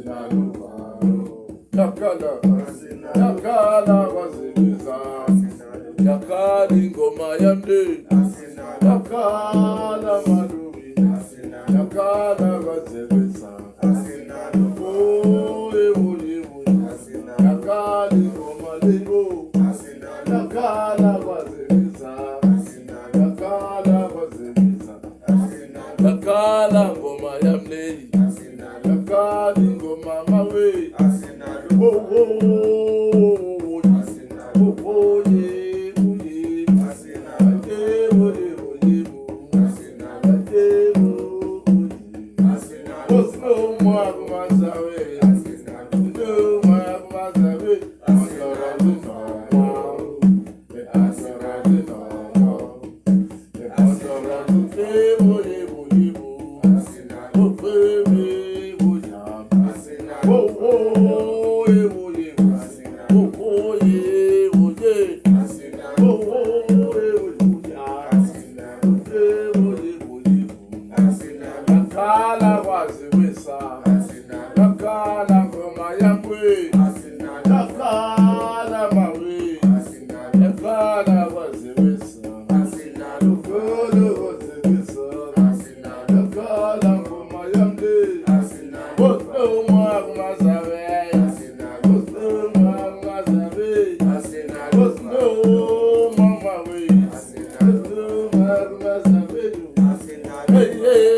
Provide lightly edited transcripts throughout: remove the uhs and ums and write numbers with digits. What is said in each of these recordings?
Asinaluvalo. Yakhala, yakhala kwazibiza. Yakhala ingoma yami. Yakhala malubi. Yakhala kwazibiza. Oye, oye, oye. Yakhala ingoma leyo. Yakhala kwazibiza. Yakhala kwazibiza. Yakhala ngoma yami leyi. Yakhala ingoma mawe. Oh, oh, oh, oh, oh, ye, oh, ye. Ye, oh, ye, oh, ye, oh. Ye, oh, oh, ye. Yakhala kwaziwisa, yakhala ngoma yami, yakhala mawi, yakhala kwaziwisa, yakhala kwaziwisa, yakhala ngoma yami, osuma kumazabe, osuma kumazabe, osuma mawi, osuma kumazabe. Hey, hey,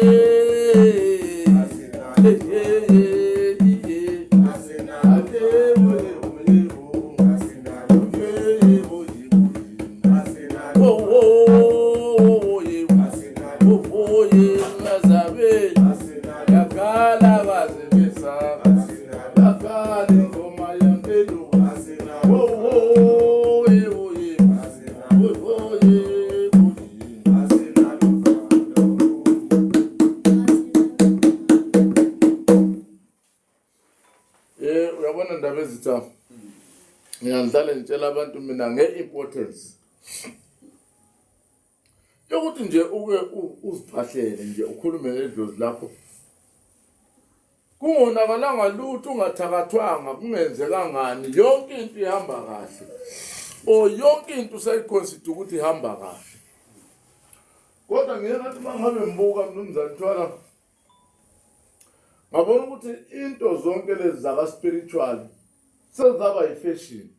hey, hey, hey, hey. Uyabona ndaba ezitha ngiyangihlale ngitshela abantu mina nge-importance yokuthi nje uke uziphahlele nje ukhulume nedlozi lakho kungonakalanga lutho ungathakathwanga kungenzekangani yonke into ihamba kahle or yonke into usayiconsider ukuthi ihamba kahle kodwa ngeke ngathi uma ngabe ngibuka mnumzane Thwala ngabona ukuthi into zonke lezi zaka spiritual sezaba yifashion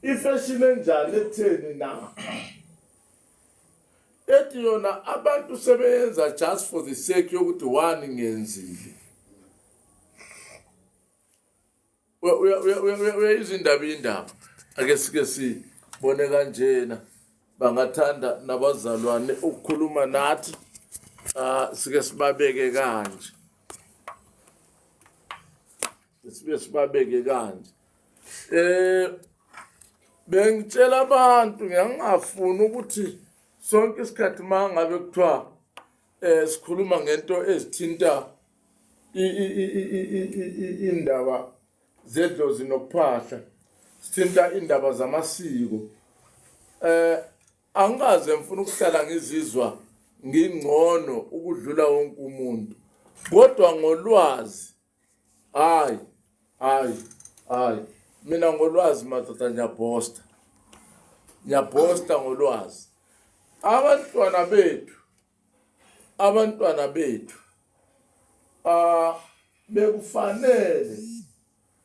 ifashion enjani ekutheni na ethi yona abantu sebeyenza just for the sake yokuthi one ngenzile Uyayizwa indaba indaba ake sike sibone kanjena bangathanda nabazalwane ukukhuluma nathi ah sike sibabeke kanje sibe sibabeke kanje eh bengitshela abantu ngiyangafuni ukuthi sonke isikhathi mangabe kuthiwa eh sikhuluma ngento ezithinta indaba zedlozi nokuphahla sithinta indaba zamasiko eh angikaze ngifuna ukuhlala ngizizwa ngingcono ukudlula wonke umuntu kodwa ngolwazi hayi hayi hayi mina ngolwazi madoda ngiyabhosta ngiyabhosta ngolwazi abantwana bethu abantwana bethu ah bekufanele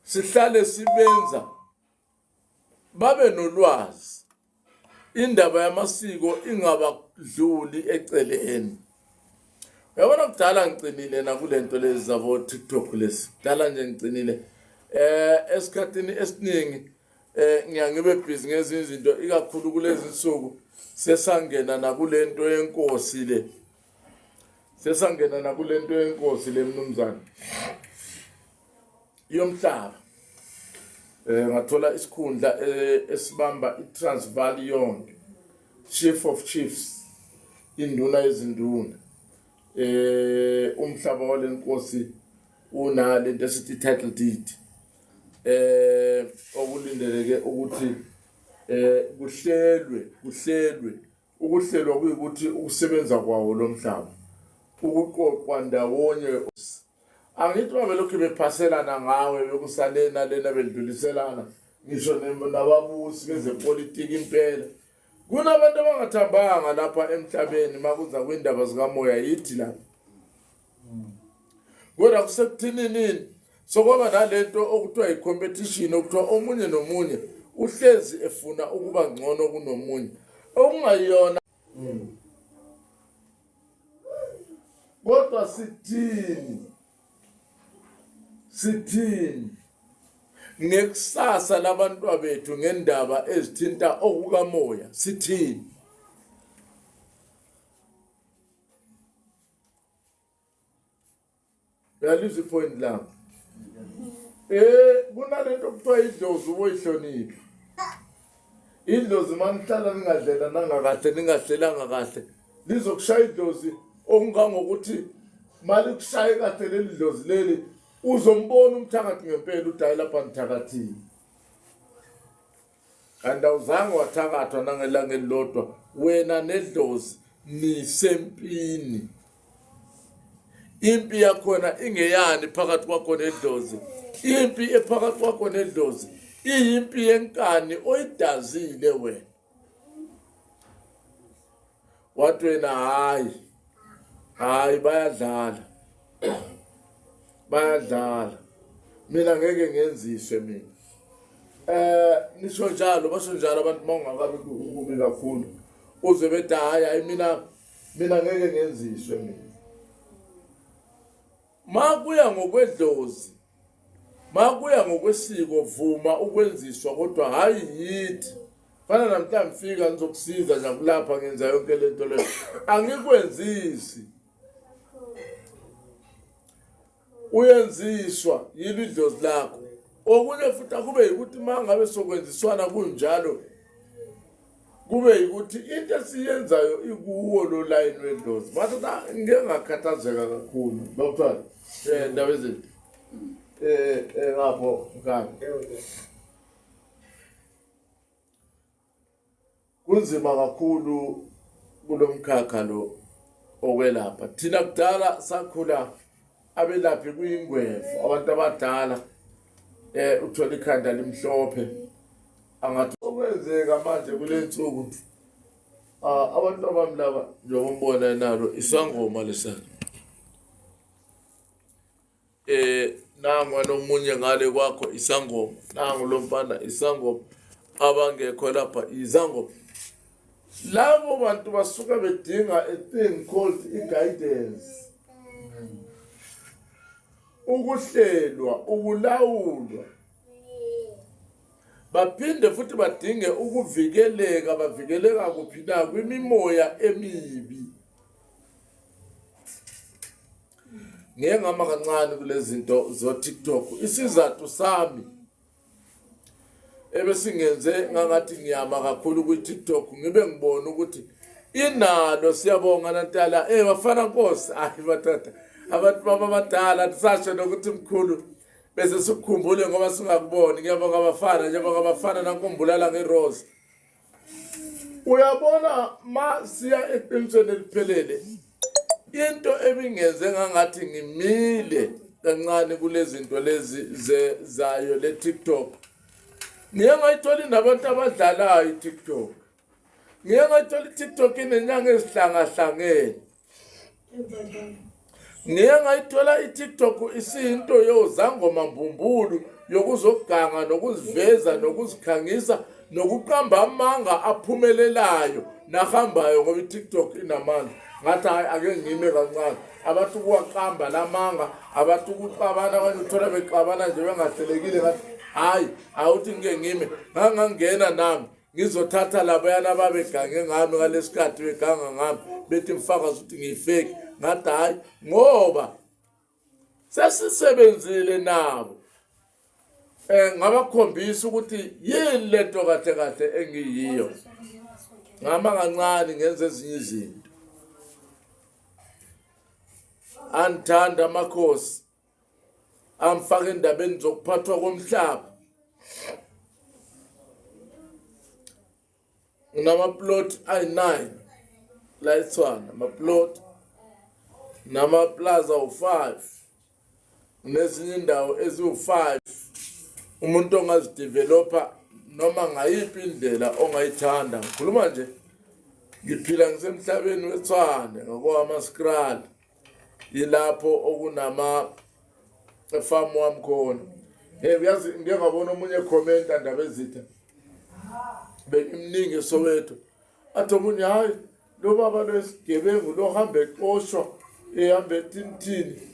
sihlale sibenza babe nolwazi indaba yamasiko ingabadluli eceleni uyabona kudala ngicinile nakulento lezi zabo TikTok lezi kudala nje ngicinile eh esikhathini esiningi eh ngiyangibe busy ngezinye izinto ikakhulu kulezi nsuku sesangena nakulento yenkosi le sesangena nakulento yenkosi le mnumzane yomhlaba eh ngathola isikhundla eh, esibamba iTransvaal yonke chief of chiefs induna yezinduna eh umhlaba walenkosi unalento esithi title deed eh okulindeleke ukuthi eh kuhlelwe kuhlelwe ukuhlelwa kuyikuthi ukusebenza kwawo lo mhlaba ukuqoqwa ndawonye Angithi babelokhu bephaselana ngawe bekusalena lena bedluliselana ngisho nababusi bezepolitiki impela. Kunabantu abangathambanga lapha emhlabeni makuza kwindaba zikamoya yithi lapha. Kodwa kusekuthinini sokwaba nalento okuthiwa i-competition okuthiwa omunye nomunye uhlezi efuna ukuba ngcono kunomunye okungayona. Kodwa sithini? Sithini ngekusasa labantwa bethu ngendaba ezithinta okukamoya? Sithini? Uyalizwa ipoint lami? Eh kunalento okuthiwa idlozi uboyihlonipha. Idlozi manihlala ningadlelananga kahle ningahlelanga kahle lizokushaya idlozi okungangokuthi malikushaye kahle leli dlozi leli uzombona umthakathi ngempela udayi lapha nithakathile. Kanti awuzange wathakathwa nangelanga elilodwa wena nedlozi nisempini. Impi yakhona ingeyani phakathi kwakho nedlozi. Impi ephakathi kwakho nedlozi iyimpi yenkani oyidazile wena. Wathi wena hayi hayi bayadlala bayadlala mina ngeke ngenziswe mina eh nisho njalo basho njalo abantu mawungakabi kubi kakhulu uze bethi hayi hayi mina mina ngeke ngenziswe mina makuya ngokwedlozi makuya ngokwesiko vuma ukwenziswa kodwa hayi yithi fana namhlanje ngifika ngizokusiza ngiyakulapha ngenza yonke lento leyo angikwenzisi uyenziswa yilo idlozi lakho okunye futhi akube yikuthi uma ngabe sokwenziswana kunjalo kube yikuthi into esiyenzayo ikuwo lo line wedlozi madoda ngike ngakhathazeka kakhulu bakuthiwa um ndaba ezinto um ngapho mkhaya Kunzima kakhulu kulomkhakha lo okwelapha. Thina kudala sakhula abelaphi kuyingwevu abantu abadala eh uthola ikhanda limhlophe angathi okwenzeka manje kule nsuku ah abantu abami laba njengoba umbona nalo isangoma lesana eh nangu nomunye ngale kwakho isangoma nangu lo mfana isangoma abangekho lapha izangoma labo bantu basuka bedinga a thing called i-guidance ukuhlelwa ukulawulwa baphinde futhi badinge ukuvikeleka bavikeleka kuphi na kwimimoya emibi Ngeke ngama kancane kulezinto zo TikTok. Isizathu sami ebesingenze ngangathi ngiyama kakhulu kwi TikTok ngibe ngibona ukuthi inalo siyabonga Nantala eh bafana nkosi ayi batata abantu baba abadala sasho nokuthi mkhulu bese sikukhumbule ngoba singakuboni ngiyabonga abafana ngiyabonga abafana nankumbulala ngerose Uyabona ma siya eqinisweni eliphelele into ebingenze ngangathi ngimile kancane kulezinto lezi zayo le TikTok ngiye ngayithola inabantu abadlalayo iTikTok ngiye ngayithola iTikTok inenyanga ezihlangahlangene Ngiye ngayithola i-TikTok isiyinto yozangoma mbumbulu yokuzoganga nokuziveza nokuzikhangisa nokuqamba amanga aphumelelayo nahambayo ngoba i-TikTok inamandla. Ngathi hhayi ake ngime kancane abantu kuwaqamba lamanga abantu ukuxabana abanye uthola bexabana nje bengahlelekile ngathi hhayi awuthi ngike ngime ngangangena nami ngizothatha labayana babegange ngami ngalesikhathi beganga ngami bethi mfakazi ukuthi ngiyifeki ngathi hhayi ngoba sesisebenzile nabo eh ngabakhombisa ukuthi yini lento kahle kahle engiyiyo ngama kancane ngenza ezinye izinto andithanda amakhosi amfaka endabeni zokuphathwa komhlaba nginamaplot ayi-9 la eTshwane amaplot namaplaza awu-5 Nezinye indawo eziwu-5 umuntu ongazidevelopa noma ngayiphi indlela ongayithanda. Ngikhuluma nje ngiphila ngisemhlabeni weTshwane ngokwamaSkraal, yilapho okunama farm wami khona. Hey, uyazi ngike ngabona omunye ekhomenta ndaba ezitha bengimningi eSoweto, athi omunye hayi lo baba lwesigebengu lo hambe exoshwa ehambe ethinithini.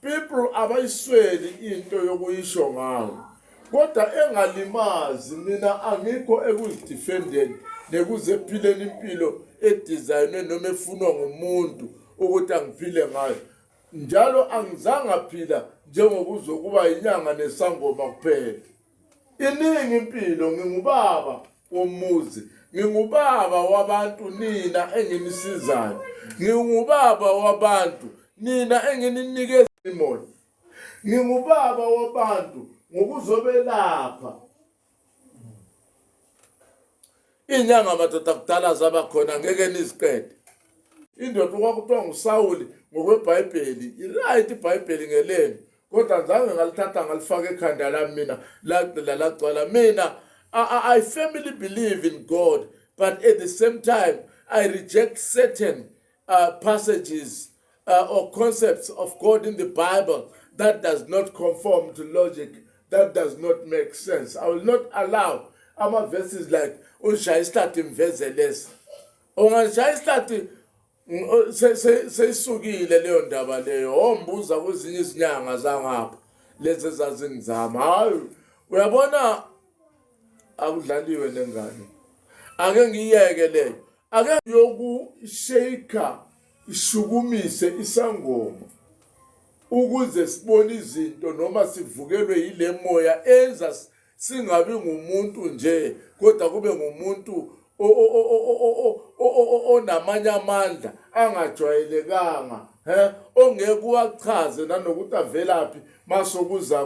People abayisweli into yokuyisho ngawo, kodwa engalimazi. Mina angikho ekuzidefendeni nekuzephileni impilo edizayinwe noma efunwa ngumuntu ukuthi angiphile ngayo. Njalo angizange aphila njengokuzokuba inyanga nesangoma kuphela. Iningi impilo, ngingubaba womuzi, ngingubaba wabantu nina enginisizayo, ngingubaba wabantu nina engininikeza imoya, ngingubaba wabantu ngokuzobelapha. Inyanga madoda kudala zaba khona, ngeke niziqede. Indoda okwakuthiwa nguSawuli ngokweBhayibheli, i-right iBhayibheli ngelenu, kodwa zange ngalithatha ngalifaka ekhanda lami mina lagxila lagcwala mina. I firmly believe in God, but at the same time I reject certain passages or concepts of God in the Bible that does not conform to logic, that does not make sense. I will not allow ama verses like ushaya isihlathi mveze lesi, ungashaya isihlathi seyisukile leyo ndaba leyo. Ombuza kwezinye izinyanga zangapha lezi ezazingizama, hayi uyabona akudlaliwe lengane, ake ngiyeke leyo, ake yokushake ishukumise isangoma ukuze sibone izinto noma sivukelwe yile moya enza singabi ngumuntu nje, kodwa kube ngumuntu onamanye amandla angajwayelekanga, he ongeke uwachaze nanokuthi avelaphi masokuza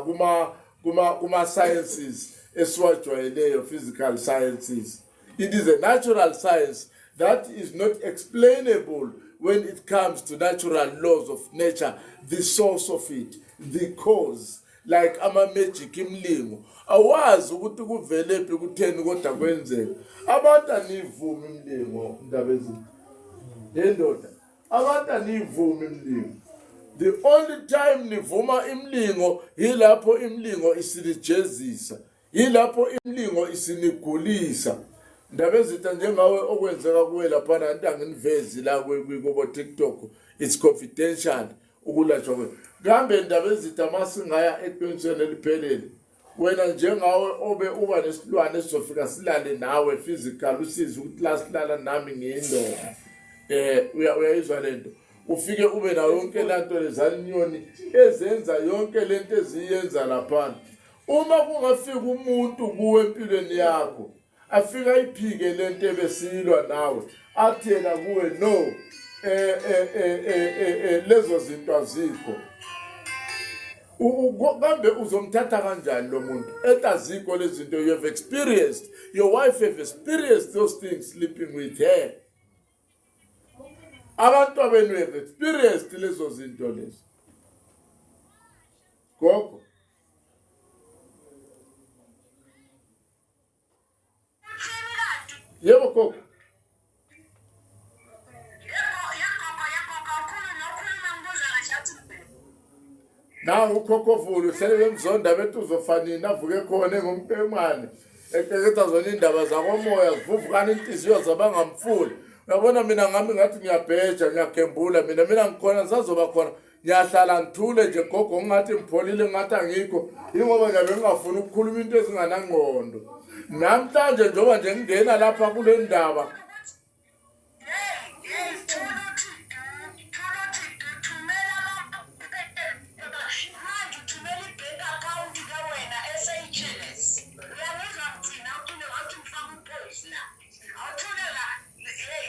kuma sciences esiwajwayeleyo, physical sciences. It is a natural science that is not explainable when it comes to natural laws of nature, the source of it, the cause, like ama-magic, imlingo, awazi ukuthi kuvelephi, kutheni, kodwa kwenzeka. Abantu aniyivumi imlingo, indaba ezinto yendoda, abantu aniyivumi imlingo. The only time nivuma imlingo yilapho imlingo isilijezisa, yilapho imlingo isinigulisa. Ndaba ezitha, njengawe okwenzeka kuwe laphana, anti anginivezi la kubo TikTok, it's confidential ukulatshwa kwe kambe. Ndaba ezitha, masingaya eqinisweni eliphelele, wena njengawe obe uba nesilwane esizofika silale nawe physical, usize ukuthi la silala nami ngiyindoda, uyayizwa lento, ufike ube nayo yonke lanto lezanyoni ezenza yonke lento eziyenza laphana. Uma kungafika umuntu kuwe empilweni yakho afika ayiphike lento ebesilwa nawe, athi yena kuwe no, lezo zinto azikho, kambe uzomthatha kanjani lo muntu ethi azikho lezi zinto? You have experienced, your wife have experienced those things sleeping with her, abantu abenu have experienced lezo zinto lezo, gogo. Yebo gogo. Nangu ukhokhovulu uhlele bemzonda bethi uzofanini avuke khona engumpemane eqeketha zona indaba zakomoya, zivuvukana inhliziyo zabangamfuni. Uyabona mina ngami ngathi ngiyabheja, ngiyagembula mina, mina ngikhona, ngisazoba khona, ngiyahlala ngithule nje gogo, ngingathi ngipholile, ngingathi angikho, yingoba ngiyabe ngingafuni ukukhuluma into ezinganangqondo. Namhlanje njengoba nje ngingena lapha kule ndaba. Hey, thula uthi du, thula uthi du, thumela manje, uthumela i-bank account ke wena eSeychelles. Uyangizwa mgcina uthule wathi ngifaka uphozi la. Awuthule la. Hey,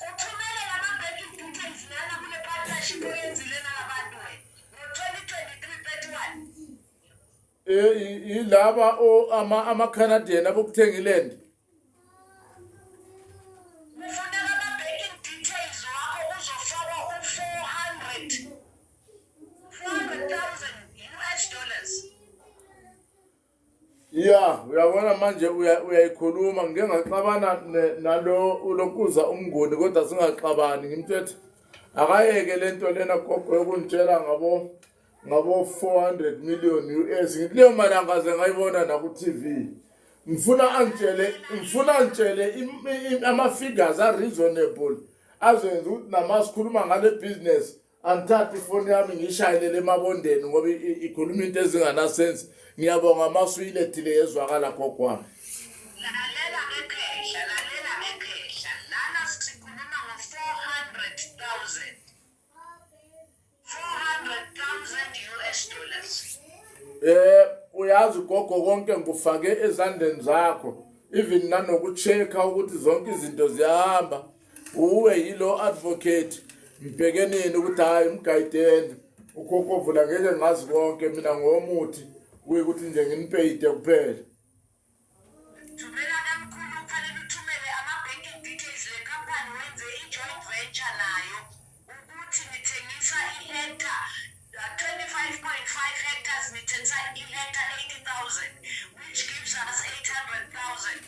uthumele lama banking details lana kule partnership oyenzile nalabantu wena. Ngo-2023 31. Yilaba ama-Canadian abokuthenga iland. Kufuneka ama-banking details wakho, uzofakwa u-400 400,000. Ya, uyabona manje uyayikhuluma ngike ngaxabana nalo ulokuza umnguni kodwa singaxabani ngimthethe akayeke lento lena gogo yokungitshela ngabo ngabo 400 million US ngithi leyo mali angaze ngayibona naku TV ngifuna angitshele ngifuna angitshele ama figures are reasonable azenza ukuthi namasikhuluma ngale business Angithathe ifoni yami ngiyishayelele emabondeni ngoba ikhuluma into ezinganasense. Ngiyabonga masuyilethile yezwakala gogo wami. Lalela ke khehla, lalela ke khehla. Lana sikhuluma ngo-400,000. 400,000 US dollars. Eh uyazi gogo konke ngikufake ezandleni zakho even nanokucheck-a ukuthi zonke izinto ziyahamba. Uwe yilo advocate mbhekenini ukuthi hayi mgayideni ukhokhovula ngeke ngazi konke mina ngomuthi kuyikuthi nje nginipeyide kuphela. Thumela kamkhulu kufanele uthumele ama-banking details le company wenze i-joint venture nayo ukuthi nithengisa i-hectare 25.5 hectares nithengisa i-hectare 80,000 which gives us 800,000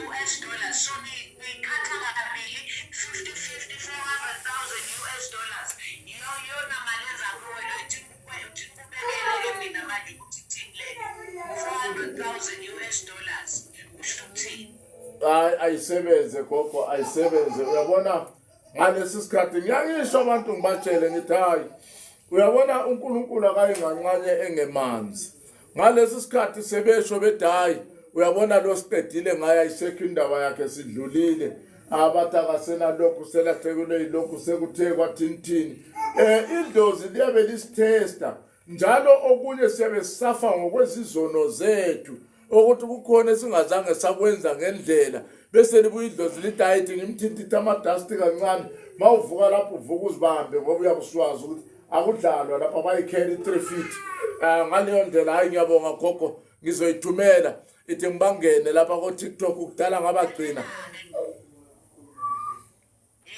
US dollars so niyikhatha kabili 50 50 400,000 US dollars iyona mali eza kuwe lo ithi kubekele ke mina manje ukuthi ithini le 400,000 US dollars kusho ukuthini. Hayi ayisebenze gogo ayisebenze uyabona ngalesi sikhathi ngiyangisho abantu ngibatshele ngithi hayi uyabona uNkulunkulu akayi nganxanye engemanzi ngalesi sikhathi sebesho bethi hayi uyabona lo siqedile ngaye ayisekho indaba yakhe sidlulile abathi akasenalokhu selahlekelwe yilokhu sekuthe kwathini eh idlozi liyabe lisithesta njalo okunye siyabe sisafa ngokwezizono zethu ukuthi kukhona esingazange sakwenza ngendlela bese libuya idlozi lithi hayi thi ngimthintithe amadasti kancane ma uvuka lapho uvuka uzibambe ngoba uyakuswazi ukuthi akudlalwa lapha bayikhela i-three feet um ngaleyo ndlela hhayi ngiyabonga gogo ngizoyithumela ithi ngibangene lapha ko-tiktok kudala ngabagcina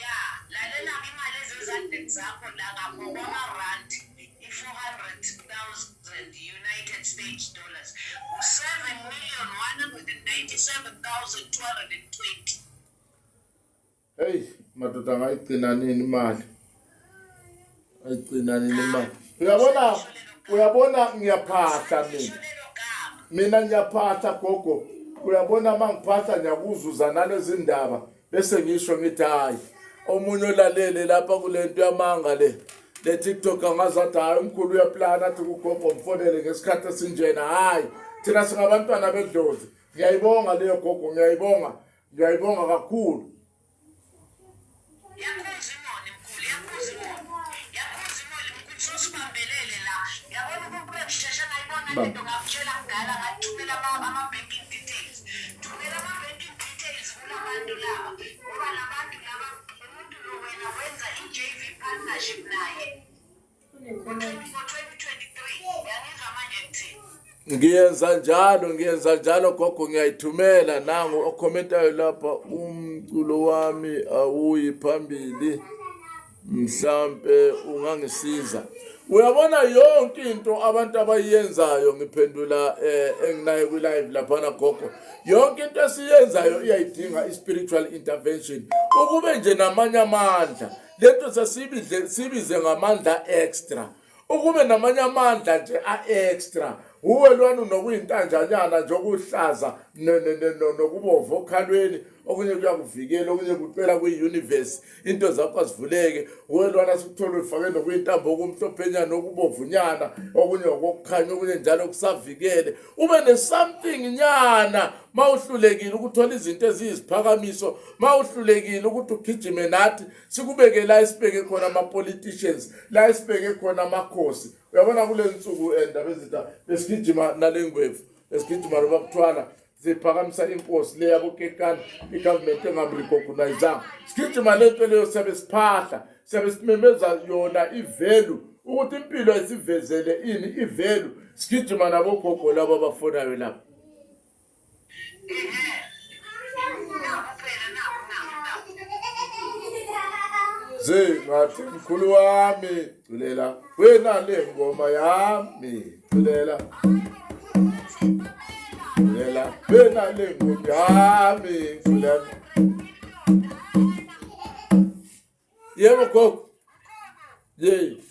Ya, lalela-ke imali ezezandleni zakho la ngokwama-rand i-400,000 United States dollars u-7,197,220. Hey, madoda ngayigcina nini imali? Ayigcina nini imali? Uyabona, uyabona ngiyaphahla mina. Mina ngiyaphahla gogo. Uyabona mangiphahla ngiyakuzuza nalezi ndaba. Bese ngisho ngithi hayi omunye olalele lapha kulento yamanga le le TikTok angazi athi hayi umkhulu uyaplana athi kugogo mfonele ngesikhathi esinjena hayi thina singabantwana bedlozi ngiyayibonga leyo gogo ngiyayibonga ngiyayibonga kakhulu Yakhuza imoni mkhulu, yakhuza imoni. Yakhuza imoni mkhulu sosibambelele la. Yabona ukube ngisheshe ngayibona lento ngakutshela kudala ngathumela ama-banking details. Thumela ama-banking details kulabantu laba. Ngoba labantu laba umuntu lo wena wenza i-JV partnership naye. Ngiyenza njalo ngiyenza njalo gogo ngiyayithumela nangu okhomentayo lapha umculo wami awuyi phambili mhlampe ungangisiza uyabona yonke into abantu abayiyenzayo ngiphendula eh, enginayo kwi live laphana gogo yonke into esiyenzayo iyayidinga i-spiritual intervention ukube nje namanye amandla lento sesibize sibize ngamandla extra ukube namanye amandla nje a-extra uwe lwana unokuyintanjanyana nje okuhlaza nokubovu okhalweni okunye kuyakuvikela okunye kucela kwi-universe into zakho azivuleke uwe lwana sikuthole ufake nokuyintambo okumhlophenyana okubovunyana okunye ngokokukhanya okunye njalo kusavikele ube ne-something nyana ma uhlulekile ukuthola izinto eziyiziphakamiso ma uhlulekile ukuthi ugijime nathi sikubeke la esibeke khona ama-politicians la esibeke khona amakhosi uyabona kule nsuku eh, ndaba ezitha besigijima nale ngwevu besigijima nobakuthwala siphakamisa inkosi le yabokekana i-government engamrecognizanga sigijima le nto leyo siyabe siphahla siyabe simemeza yona ivelu ukuthi impilo isivezele ini ivelu sigijima nabogogo labo abafonayo lapho Ze ngathi mkhulu wami culela wena le ngoma yami culela. Benale ngami ngilana. Yebo gogo. Yey.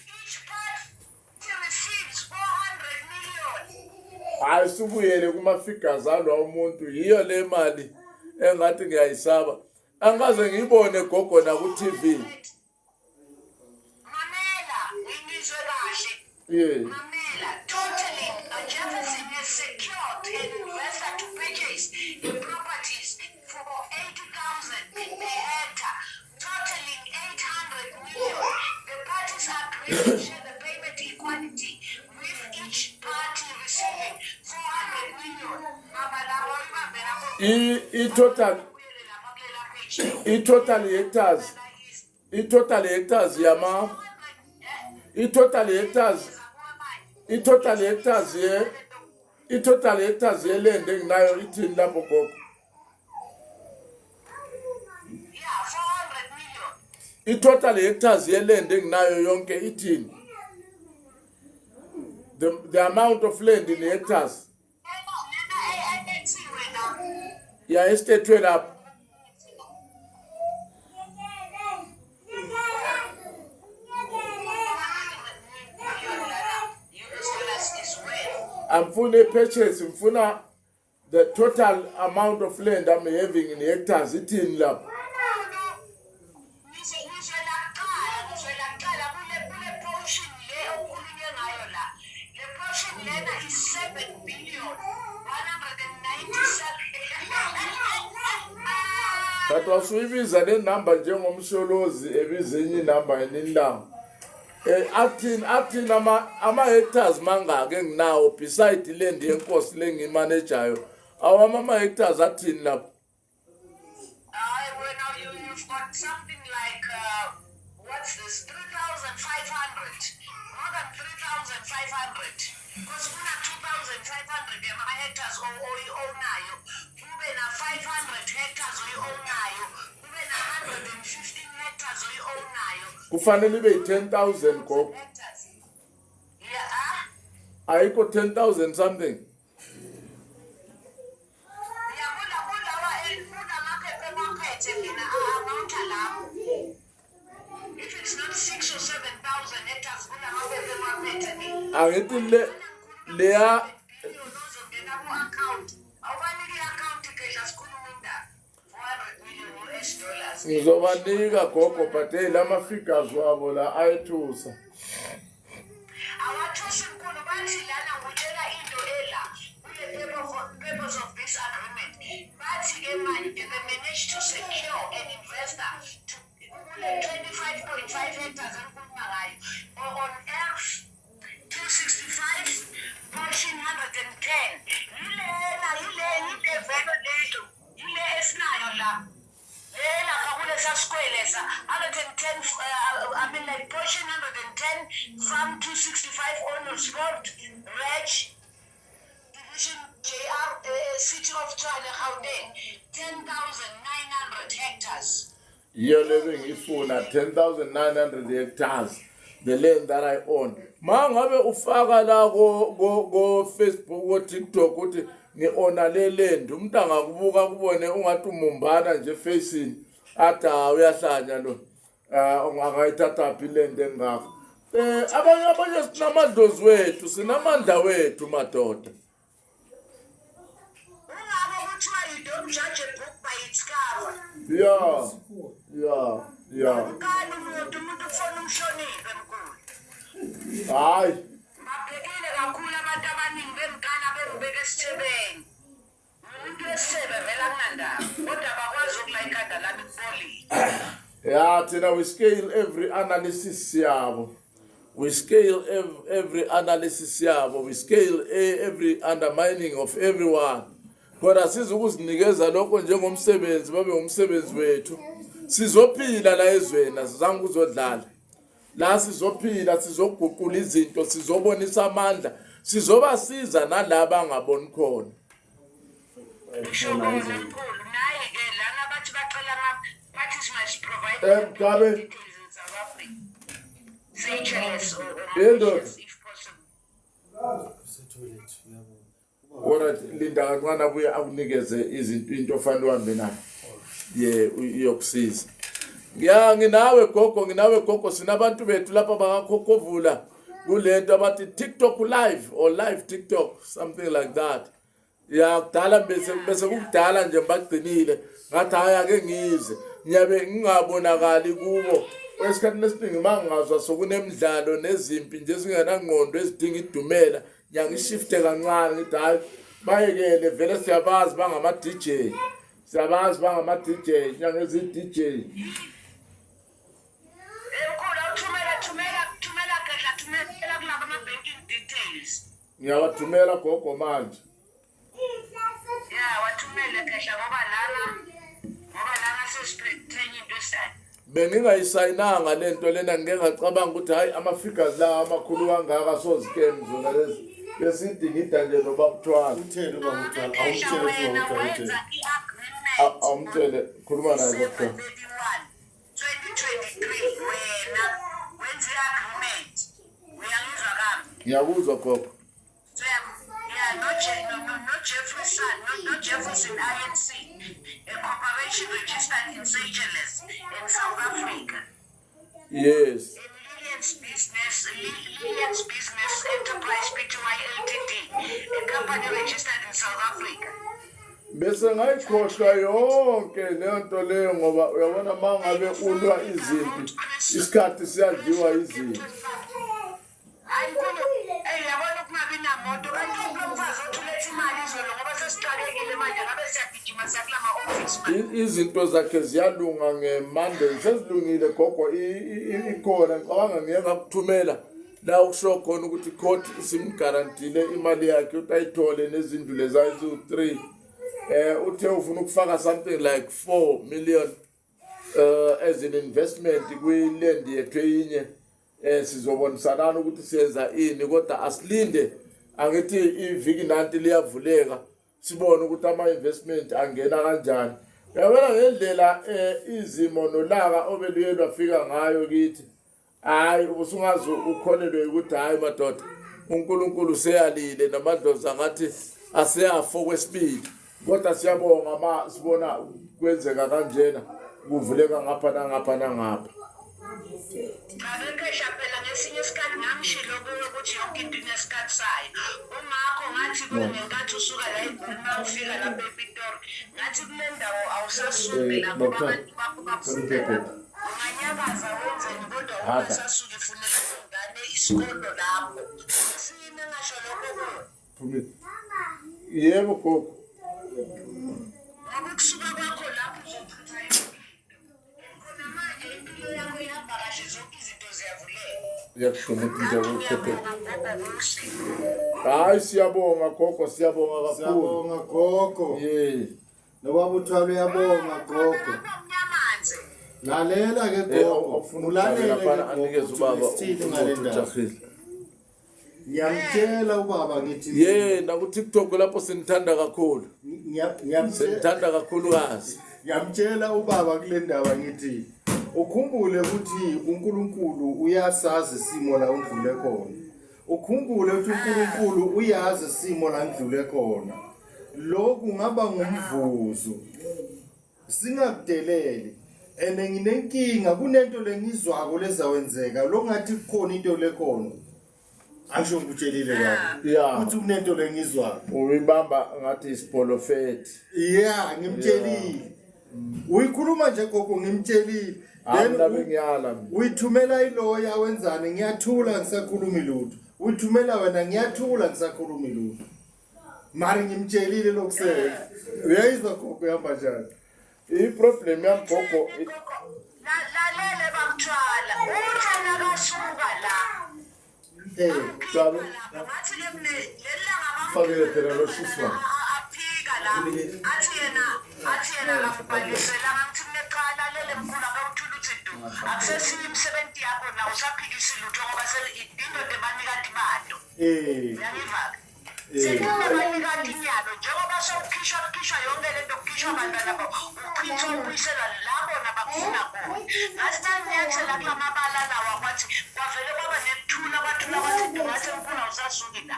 Hayi subuyele kuma figures alwa umuntu yiyo le mali engathi ngiyayisaba. Angikaze ngiyibone gogo na ku TV. Mamela, ngizwe kahle. Yeah. Mamela, totally, Jefferson has secured an investor to purchase the properties for 80,000 per hectare, totaling 800 million. The parties agreed to share the payment equality, with each party receiving 400 million. Baba labo ibambe lapho. I total Ubuyele lapha kulela page. I total hectares, i total hectares yama i total hectares, i total hectares ye i total hectares ye-land enginayo ithini lapho gogo? Yeah, 400 million. I-total hectares ye-land enginayo yonke ithini? The amount of land in hectares. Lena ethiwe la. Ya, esitethwe lapho. US dollars is worth. Angifuni i-purchase, ngifuna the total amount of land I'm having in hectares, ithini lapho? Ngizwe lakuqala, ngizwe lakuqala kule portion le okukhulunywe ngayo la. Le portion lena is 7 billion 197. But wasuyibiza le number njengomsholozi ebiza enye inumber ngelinye ilanga. Athini ama hectares mangaki enginawo beside land yenkosi lengiyimanejayo? Awami ama hectares athini lapho? Hayi wena, you've got something like what's this, 3500, more than 3500, because kuna 2500 yama hectares oyi-ownayo, kube na 500 hectares oyi-ownayo, kube na 115 hectares oyi-ownayo. Kufanele ibe yi-10,000 gogo. Hectares, yeah, ah. Ayikho 10,000 something. Ya, kulawa kulamaphepha ewaphethe mina a-amounta lapho, if it's not 6 or 7,000 hectares kulamaphepha ewaphethe mina. Angithi le leya Uzongena ku-account, awubanike i-account phela, sikhuluma indaba 400 million US dollars. Ngizobanika gogo, but hey, lama figures wabo la ayethusa. Awathusi mkhulu, bathi lana ngutshela into ela kule purpose of this agreement. Bathi-ke manje they managed to secure an investor to kule 25.5 hectares engikhuluma ngayo on Erf 265 portion 110. Yilena, yile yile leyo, yile esinayo la, lela kulesa square lesa 110, I mean like portion 110 farm 265 on Sport Reg Division JR, City of Tshwane, Gauteng, 10,900 hectares. Yiyo le bengiyifuna, 10,900 hectares, the land that I own. Ma ngabe ufaka la ko Facebook, ko TikTok uthi ngi-owna le land, umuntu angakubuka kubone ungathi umumbana nje facing, athi, "Ah, uyahlanya lo, angayithatha phi land engaka?" Abanye sinamadlozi wethu, sinamandla wethu madoda. Ungako kuthiwa you don't judge a book by its cover. Ya. Ukani umuntu ufuna umhloniphe mkhulu. Hayi. Babhekile kakhulu abantu abaningi bengikala bengibeka esithebeni. Umuntu wesithebe vele akunandaba, kodwa bakwazi ukula ikhanda lami kubolile. Ya, thina we scale every analysis yabo. We scale every analysis yabo. We scale every undermining of everyone. Kodwa sizukuzinikeza lokho njengomsebenzi, babe umsebenzi wethu. Sizophila la ezweni, asizange ukuzodlala. La sizophila, sizoguqula izinto, sizobonisa amandla, sizobasiza nalaba angaboni khona. Ngisho kona mkhulu, nayi-ke lana bathi bacela bathi must provide Mgabe. details in South Africa. Seychelles or Yebo. Mauritius if possible. Use-toilet, uyabona. Alright, linda kancane abuye akunikeze izinto into ofanele uhambe nayo. Ye iyokusiza. Ya nginawe gogo, nginawe gogo, sinabantu bethu lapha bakakhokhovula kulento abathi TikTok live or live TikTok something like that. Ya kudala bese bese kukudala nje bagcinile ngathi hayi ake ngize ngiyabe ngingabonakali kubo esikhathini esiningi uma ngingazwa sokunemidlalo nezimpi nje ezingenangqondo ezidinga idumela ngiyangishifte kancane ngithi hayi bayekele vele siyabazi bangama-dj siyabazi bangama-dj inyanga eziyi-dj. Mkhulu awuthumela thumela thumela khehla thumela kulaba ama-banking details. Ngiyawathumela gogo manje. Ya wathumele khehla ngoba lana ngoba lana sesiphethe enye into esayo. Bengingayisayinanga le nto lena ngike ngacabanga ukuthi hhayi ama-figures lawa amakhulu kangaka sozikem zona lezi besidingida nje nobabuthwala. Utheni ubaba uThwala? Awumtshele ukuthi Wena ubaba uThwala utheni. wenza i-agreement Awumtshele khuluma naye December babuthwala. 31, 2023 wena wenza i-agreement. Uyangizwa kambi? Ngiyakuzwa gogo. So yeah, no, no, no, no Jefferson, no, no Jefferson INC, a corporation registered in Seychelles in South Africa. Yes. In Lillian's Business, Lillian's Business Enterprise Pty Ltd, a company registered in South Africa. Bese ngayikhohlwa yonke leyo nto leyo ngoba uyabona uma ngabe ulwa izimpi isikhathi siyadliwa izimpi. Hayi mkhulu, ey yabona ukungabi namoto kanti lo mfazi othi uletha imali izolo ngoba sesixakekile manje ngabe siyagijima siya kulama office manje. Izinto zakhe ziyalunga nge-Monday sezilungile gogo ikhona ngicabanga ngiye ngakuthumela la ukusho khona ukuthi court isimgarantile imali yakhe ukuthi ayithole nezindlu lezi eziwu-3 uthe ufuna ukufaka something like 4 million as an investment kwi-land yethu eyinye sizobonisanana ukuthi siyenza ini kodwa asilinde angithi iviki nanti liyavuleka sibone ukuthi ama-investment angena kanjani. Uyabona ngendlela izimo nolaka obeluye lwafika ngayo kithi hayi ubusungaze ukholelwe ukuthi hayi madoda uNkulunkulu useyalile namadlozi angathi aseyafo kwesibili kodwa siyabonga ma sibona kwenzeka kanjena kuvuleka ngapha nangapha nangapha. Cha bekhehla phela ngesinye isikhathi ngangishilo kuwe ukuthi yonke into inesikhathi sayo. Kungakho ngathi kuwe ngenkathi usuka la eGoli uma ufika lapha ePitori ngathi kule ndawo awusasuki la ngoba Doctor, abantu bakho bakufuna la. Unganyakaza wenzeni kodwa Hada. ungasasuki funeka ingane isikolo lapho. Siyini engasho lokho kuwe? Phumile. Yebo gogo. Ngoba ukusuka kwakho lapho uzochitha yonke into. Khona manje impilo yakho ihamba kahle zonke izinto ziyavuleka. Iyakuhloma into yokuphephetha. Ngiyabonga gogo kuhle. Hayi siyabonga gogo siyabonga kakhulu. Siyabonga gogo. Yeah. Nobaba uThwala uyabonga gogo. Mnyamanzi. Lalela ke gogo. Awufuna Ulalele ukujalela ke laphana anikeze gogo. ubaba Sithini ngale ndaba? ujahile. Ngiyamtshela ubaba ngithi Yena ku TikTok lapho sinithanda kakhulu. Sinithanda kakhulukazi. Ngiyamtshela ubaba kule ndaba ngithi ukhumbule ukuthi uNkulunkulu uyasazi isimo la undlule khona. Ukhumbule ukuthi uNkulunkulu uyazi isimo la ngidlule khona. Lokhu ngaba ngumvuzo. Singakudeleli. And nginenkinga kunento lengizwako lezawenzeka lokungathi kukhona into lekhona. Angisho ngikutshelile baba. Yeah. Kuthi kunento lengizwako. Uyibamba ngathi isipolofeti. Yeah, ngimtshelile. Uyikhuluma nje gogo ngimtshelile. Hayi Then mina bengiyala mina. uyithumela iloya wenzani ngiyathula ngisakhulumi lutho. Uyithumela wena ngiyathula ngisakhulumi lutho. Mari ngimtshelile lokusele. Uyayizwa gogo ihamba njani? I-problem yami gogo Lalele bakuthwala. Uthe nakasuka la. Sabe. Ngathi ke mne lelanga Fakele phela lo shiswa. Aphika la. Athi yena akambhaliselanga ngithi mina cha lalele mkhulu akawuthula uthi du. Akusesiyo imisebenzi yakho na usaphikisa lutho ngoba indoda ebanikati bantu. Uyangiva-ke? Sekunabanikati inyalo njengoba sewukhishwa kukhishwa yonke lento kukhishwa abantwana babo uchithwa ubuyiselwa la bona bakufuna khona. Ngathi nanginyathela kula mabala lawa kwathi kwavele kwaba nekuthula kwathula kwathi du ngathi mkhulu awusasuki la.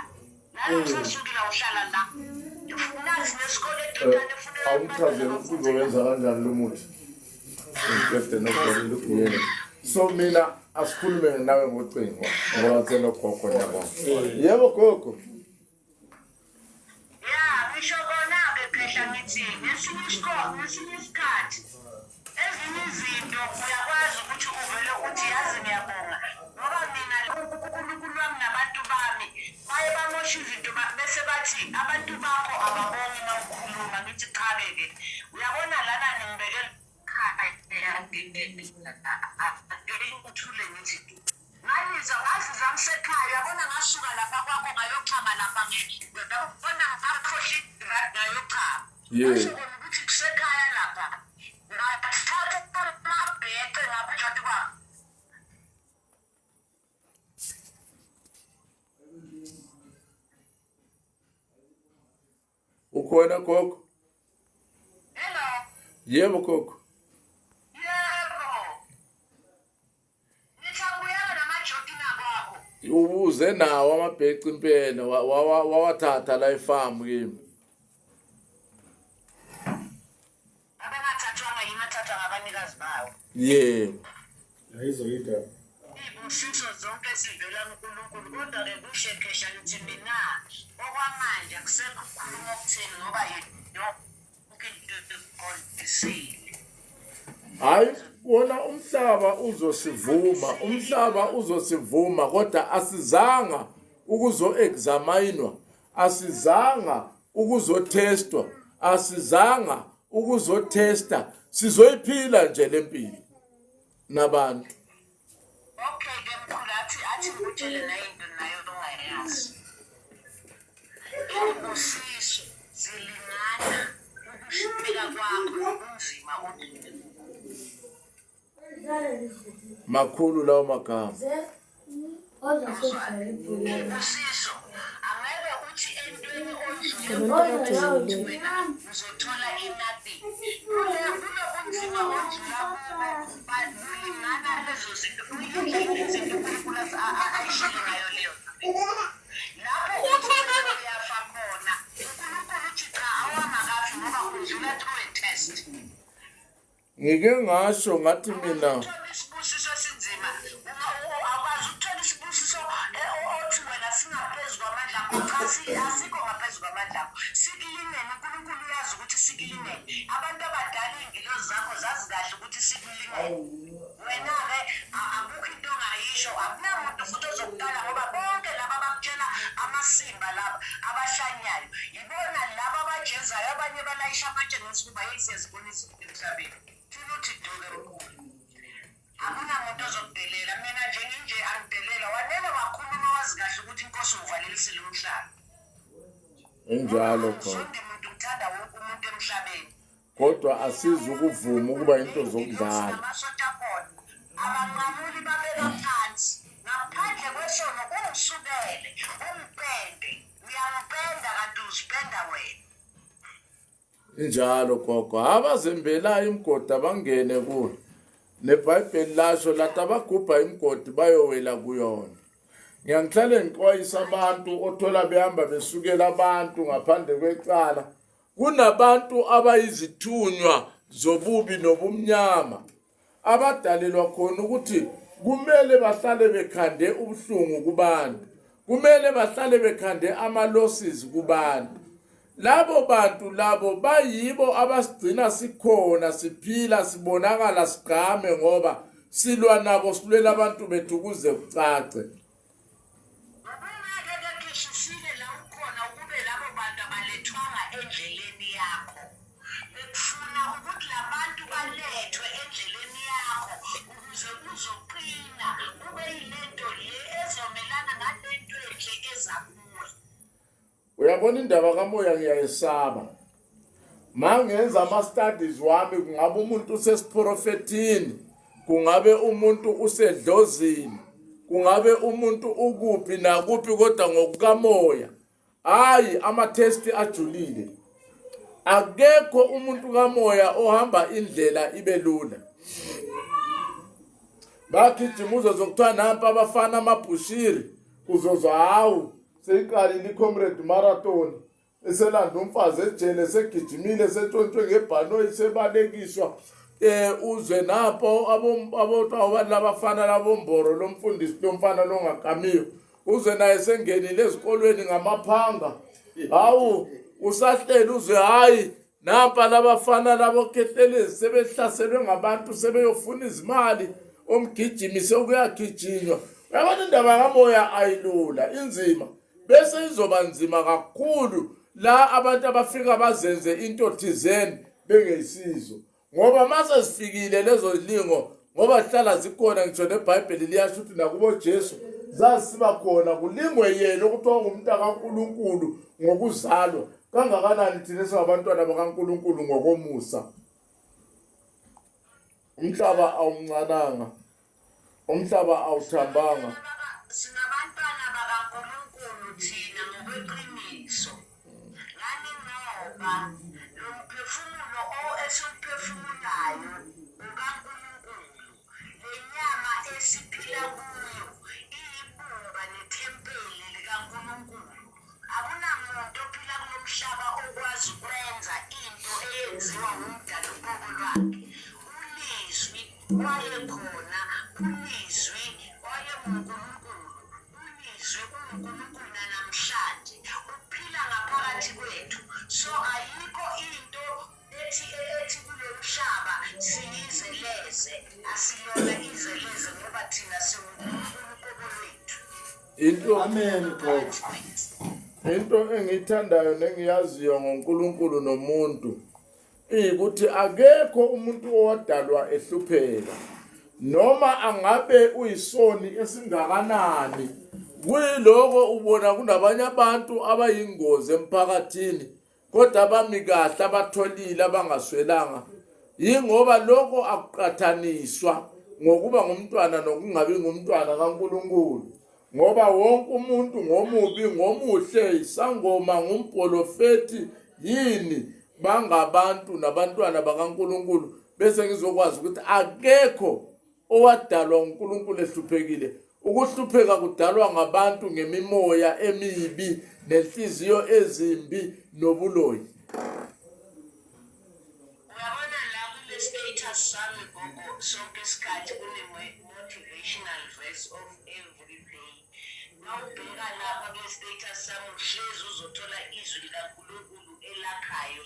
Awumchazele ukuthi uzowenza kanjani lo muthi. Ngiqede nogogo. Yebo. So mina asikhulume nawe ngocingo ngoba senogogo yabo. Yebo gogo. Ya, ngisho kona-ke phehla ngithi ngesinye ngesinye isikhathi ezinye izinto uyakwazi ukuthi uvele uthi yazi ngiyabonga ngoba mina uNkulunkulu wami nabantu bami baye bamosha izinto bese bathi abantu bakho ababongi uma ukhuluma ngithi cha-ke ke uyabona lana ningibekela uthule ngithi Ngalizwa ngazizwa ngisekhaya uyabona ngasuka lapha kwakho ngayochama lapha ngiyabona ngakhohlwa idrad ngayochama Yeah. Kwasho kona ukuthi kusekhaya lapha ngathatha amabhece ngabuja ukuthi baba Ukhona gogo? Hello. Yebo gogo. Yebo. Ngithanguyela namajoti nakwakho. Ubuze nawo amabheci impela wawathatha la efarm kimi. Abengathathwanga yimi athathwa ngabanikazi bawo. Yebo. Ayizoyindaba. Izibusiso zonke zivela kuNkulunkulu kodwa-ke kushe khesha ngithi mina okwamanje akusekho ukukhuluma okutheni ngoba yonke into iqondisile. Hayi wona umhlaba uzosivuma, umhlaba uzosivuma kodwa asizanga ukuzo-examinwa, asizanga ukuzothestwa, asizanga ukuzothesta, sizoyiphila nje lempilo nabantu. Okay ke mkhulu athi athi ngikutshele naye into nayo ongayazi. Izibusiso zilingana ukushumeka kwakho nobunzima odlule kubo. Makhulu lawo magama. Izibusiso angeke uthi entweni odlule kuyo uthi wena uzothola i-nothing. Kule kulobunzima odlula kubo bulingana lezo zinto izinto uNkulunkulu ayishilo ngayo leyo lapho uthi wena uyafa khona uNkulunkulu uthi cha awangakafi ngoba udlula through a test. Ngike ngasho ngathi mina Uthola isibusiso esinzima awukwazi ukuthola isibusiso eh, othi wena singaphezu kwamandla akho cha asikho ngaphezu kwamandla akho sikulingene uNkulunkulu uyazi ukuthi sikulingene abantu abadala iy'ngilozi zakho zazi kahle ukuthi sikulingene wena-ke akukho into ongayisho akunamuntu futhi ozokukala ngoba bonke laba abakutshela amasimba laba abahlanyayo yibona laba abajezayo abanye balayisha amatshe ngesifuba yeyi siyazibona izinto emhlabeni thina uthi duke mkhulu akunamuntu ozokudelela mina nje nginje angidelela wanele wakhuluma wazi kahle ukuthi inkosi uvalelisile umhlaba Injalo khona. Zonke umuntu uthanda wonke umuntu emhlabeni Kodwa asizi ukuvuma ukuba into zokudlala. Amasosha akhona abanqamuli babeka phansi ngaphandle kwesono ungisukele ungipende uyangipenda kanti uzipenda wena Injalo gogo. Abazembelayo imigodi abangene kuyo. NeBhayibheli lasho lathi abagubha imigodi bayowela kuyona. Ngiyangihlale ngixwayisa abantu othola behamba besukela abantu ngaphandle kwecala. Kunabantu abayizithunywa zobubi nobumnyama. Abadalelwa khona ukuthi kumele bahlale bekhande ubuhlungu kubantu kumele bahlale bekhande ama-losses kubantu labo bantu labo bayibo abasigcina sikhona siphila sibonakala sigqame ngoba silwa nabo silwela abantu bethu kuze kucace Ubungeke ke Khishi ufike la ukhona ukube labo bantu abalethwanga endleleni yakho. Bekufuna ukuthi labantu balethwe endleleni yakho ukuze uzoqina ube yilento le ezomelana nalento enhle eza kuwe. Uyabona indaba kamoya ngiyayesaba. Mangenza ama studies wami kungabe umuntu usesiprofethini, kungabe umuntu usedlozini, kungabe umuntu ukuphi nakuphi kodwa ngokukamoya. Hayi ama test ajulile. Akekho umuntu kamoya ohamba indlela ibe lula. Bagijima uzozwa kuthiwa nampa abafana amabhushiri uzozwa hawu. Seyiqalile i-comrade marathon eselanda umfazi ejele segijimile setshontshwe ngebhanoyi sebalekiswa eh uzwe napho abo labafana labomboro lomfundisi lomfana longakamiyo uzwe naye sengenile ezikolweni ngamaphanga hawu usahleli uzwe hayi nampa labafana labo khehlelezi sebehlaselwe ngabantu sebeyofuna izimali omgijimi sekuyagijinywa uyabona indaba kamoya ayilula inzima bese izoba nzima kakhulu la abantu abafika bazenze into thizeni bengeyisizo ngoba mase zifikile lezo zilingo ngoba zihlala zikhona ngisho neBhayibheli liyasho ukuthi nakubo Jesu zasiba khona kulingwe yena okuthiwa ngumntu kaNkuluNkulu ngokuzalwa kangakanani thina singabantwana bakaNkuluNkulu ngokomusa umhlaba awumncananga umhlaba awuthambanga singabantwana bakaNkuluNkulu thina ngokweqiniso ngani ngoba lo mphefumulo esiwuphefumulayo ukaNkulunkulu le nyama esiphila kuyo iyibumba nethempeli likaNkulunkulu Akunamuntu ophila kulo mhlaba okwazi ukwenza into eyenziwa nguMdali uqobo lwakhe. ULizwi wayekhona, uLizwi wayenguNkulunkulu, uLizwi unguNkulunkulu nanamhlanje. Uphila ngaphakathi kwethu. So ayikho into ethi ethi kulo mhlaba siyize leze. Asilona ize leze ngoba thina siwuNkulunkulu uqobo lwethu. Into Amen gogo. Into engiyithandayo nengiyaziyo ngoNkulunkulu nomuntu iyikuthi akekho umuntu owadalwa ehlupheka noma angabe uyisoni esingakanani kuyiloko ubona kunabanye abantu abayingozi emphakathini kodwa abami kahle abatholile abangaswelanga yingoba lokho akuqathaniswa ngokuba ngumntwana nokungabi ngumntwana kaNkulunkulu ngoba wonke umuntu ngomubi ngomuhle isangoma ngumbholofethi yini bangabantu nabantwana bakaNkulunkulu bese ngizokwazi ukuthi akekho owadalwa uNkulunkulu ehluphekile ukuhlupheka kudalwa ngabantu ngemimoya emibi nenhliziyo ezimbi nobuloyi uyabona la kule status sami gogo sonke isikhathi kune-motivational verse of every day mawubheka lapha kule status sami uhlezi uzothola izwi likankulunkulu elakhayo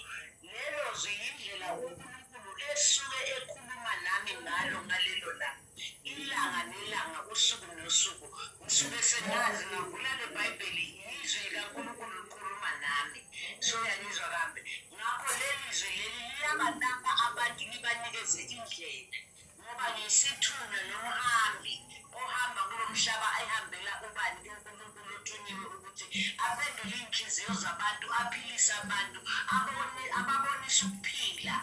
lelo zwi yindlela unkulunkulu esuke ekhuluma nami ngalo ngalelo langa ilanga nelanga usuku nosuku ngisuke sengazi ngavula le bhayibheli yizwi likankulunkulu likhuluma nami so uyangizwa kambe ngakho leli zwi leli liyabalapha abantu libanikeze indlela ngoba ngisithunywa nomhambi ohamba kulo mhlaba ehambela ubani uNkulunkulu othunyiwe ukuthi aphendule iy'nhliziyo zabantu aphilise abantu abone ababonise ukuphila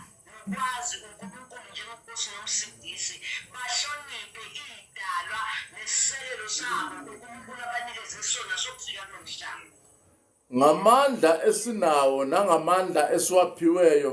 nokwazi uNkulunkulu njengoNkosi nomsindisi bahloniphe iy'dalwa nesisekelo sabo uNkulunkulu abanikeze sona sokufika kulo mhlaba. Ngamandla esinawo nangamandla esiwaphiweyo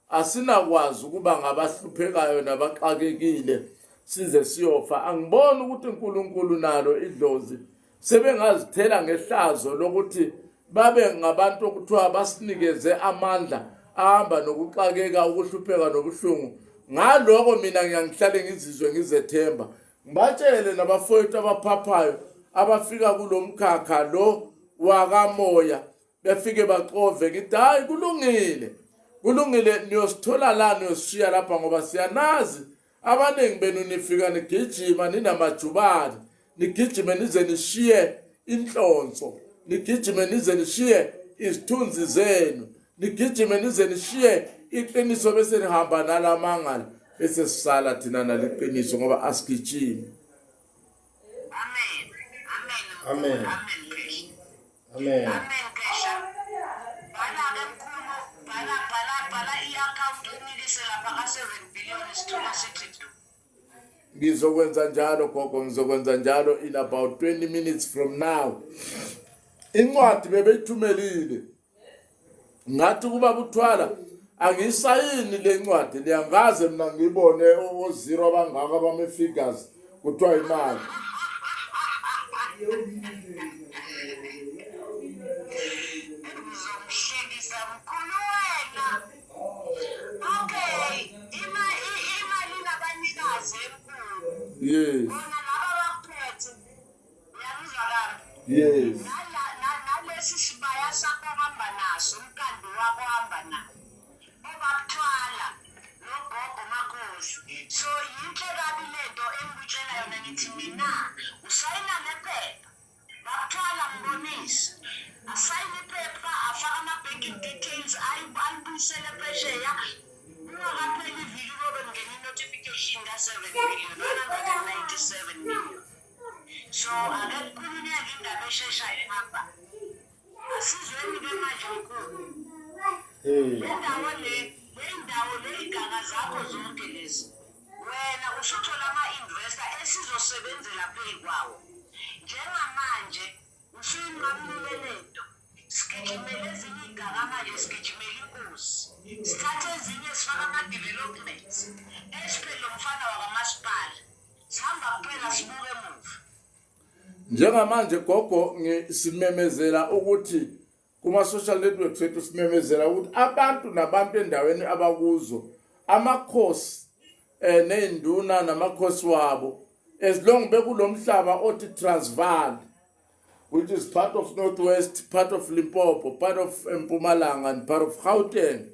asinakwazi ukuba ngabahluphekayo nabaxakekile size siyofa angiboni ukuthi uNkulunkulu nalo idlozi sebengazithela ngehlazo lokuthi babe ngabantu okuthiwa basinikeze amandla ahamba nokuxakeka ukuhlupheka nobuhlungu ngaloko mina ngiyangihlale ngizizwe ngizethemba ngibatshele nabafowethu abaphaphayo abafika kulo mkhakha lo wakamoya befike baxove ngithi hayi kulungile kulungile niyosithola la niyosishiya lapha ngoba siyanazi abaningi benu nifika nigijima ninamajubane nigijime nize nishiye inhlonso nigijime nize nishiye izithunzi zenu nigijime nize nishiye iqiniso bese nihamba nalamangala bese sisala thina naliqiniso ngoba asigijimi Amen. Amen. Amen. Amen. Amen Khehla. Bhala ke mkhulu, bhala bhala bhala i-account unikise lapha ka 7 billion sithole sithi du. Ngizokwenza njalo gogo, ngizokwenza njalo in about 20 minutes from now. Incwadi bebeyithumelile. Ngathi kuba buthwala angiyisayini le ncwadi liyangaze mina ngiyibone ozero abangaka bame figures kuthiwa imali. Lesi sibaya sakho ohamba naso, umkandi wakho ohamba nawo. Obakuthwala nogogo makhosi. So yinhle kabi lento engikutshela yona ngithi mina usayina nephepha. Bakuthwala mbonise. Asayine iphepha afake ama-banking details alibuyisele phesheya. Kungakapheli iviki kobe kungena i-notification ka-7 million, 197 million. So ake kukhulunyeke indaba esheshayo apha. Asizweni-ke manje mkhulu. Le ndawo le, le ndawo le iganga zakho zonke lezi. Wena usuthola ama-investor esizosebenzela phezu kwawo. Njengamanje usuyinqamulile lento. Sigijimele ezinye iy'gaba manje, sigijimele inkosi. Sithathe ezinye sifake ama-developments. Esiphele lo mfana wakamasipala. Sihamba kuphela sibuke emuva. Njengamanje gogo simemezela ukuthi kuma-social networks ethu simemezela ukuthi abantu nabantu endaweni abakuzo amakhosi eh nezinduna namakhosi wabo as long bekulomhlaba othi Transvaal which is part of Northwest, part of Limpopo, part of Mpumalanga and part of Gauteng.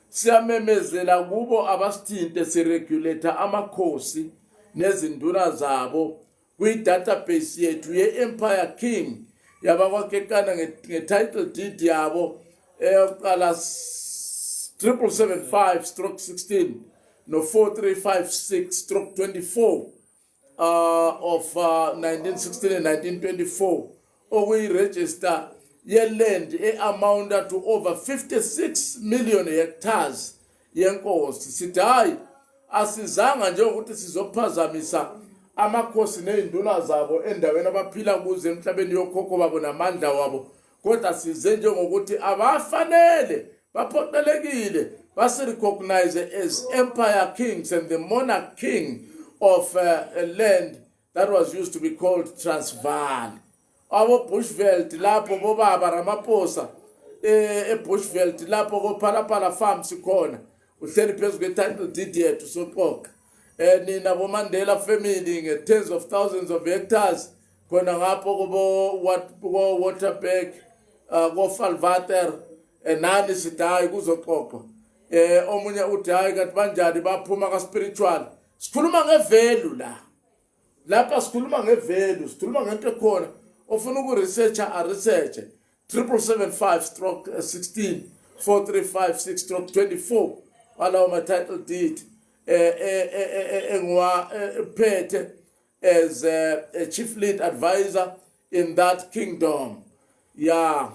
Siyamemezela kubo abasithinte siregulate amakhosi nezinduna zabo kwi-database yethu ye-Empire King yabakwaKekana nge-title deed yabo eyokuqala 7775 stroke 16 no 4356 stroke 24 of 1916 and 1924 okuyi-register ye-land e-amounta to over 56 million hectares yenkosi. Sithi hayi, asizanga njengokuthi sizophazamisa amakhosi nezinduna zabo endaweni abaphila kuzo emhlabeni yokhokho babo namandla wabo, kodwa size njengokuthi abafanele baphoqelekile basi-recognize as empire kings and the monarch king of a land that was used to be called Transvaal. Abo Bushveld lapho bobaba Ramaphosa eBushveld lapho koPhalaphala Farms khona uhleli phezu kwe-title deed yethu soxoxa nina boMandela family nge-tens of thousands of hectares khona ngapho kubo what ko Waterberg ko Vaalwater nani sithi hayi kuzoxoxwa. Omunye uthi hayi kanti banjani baphuma ka spiritual. Sikhuluma nge-value la, lapha sikhuluma nge-value, sikhuluma ngento ekhona. Ofuna ukuresearcha a research 7775 stroke 16 4356 stroke 24 walawo ma title deed engiwa phethe as a chief lead advisor in that kingdom, yeah,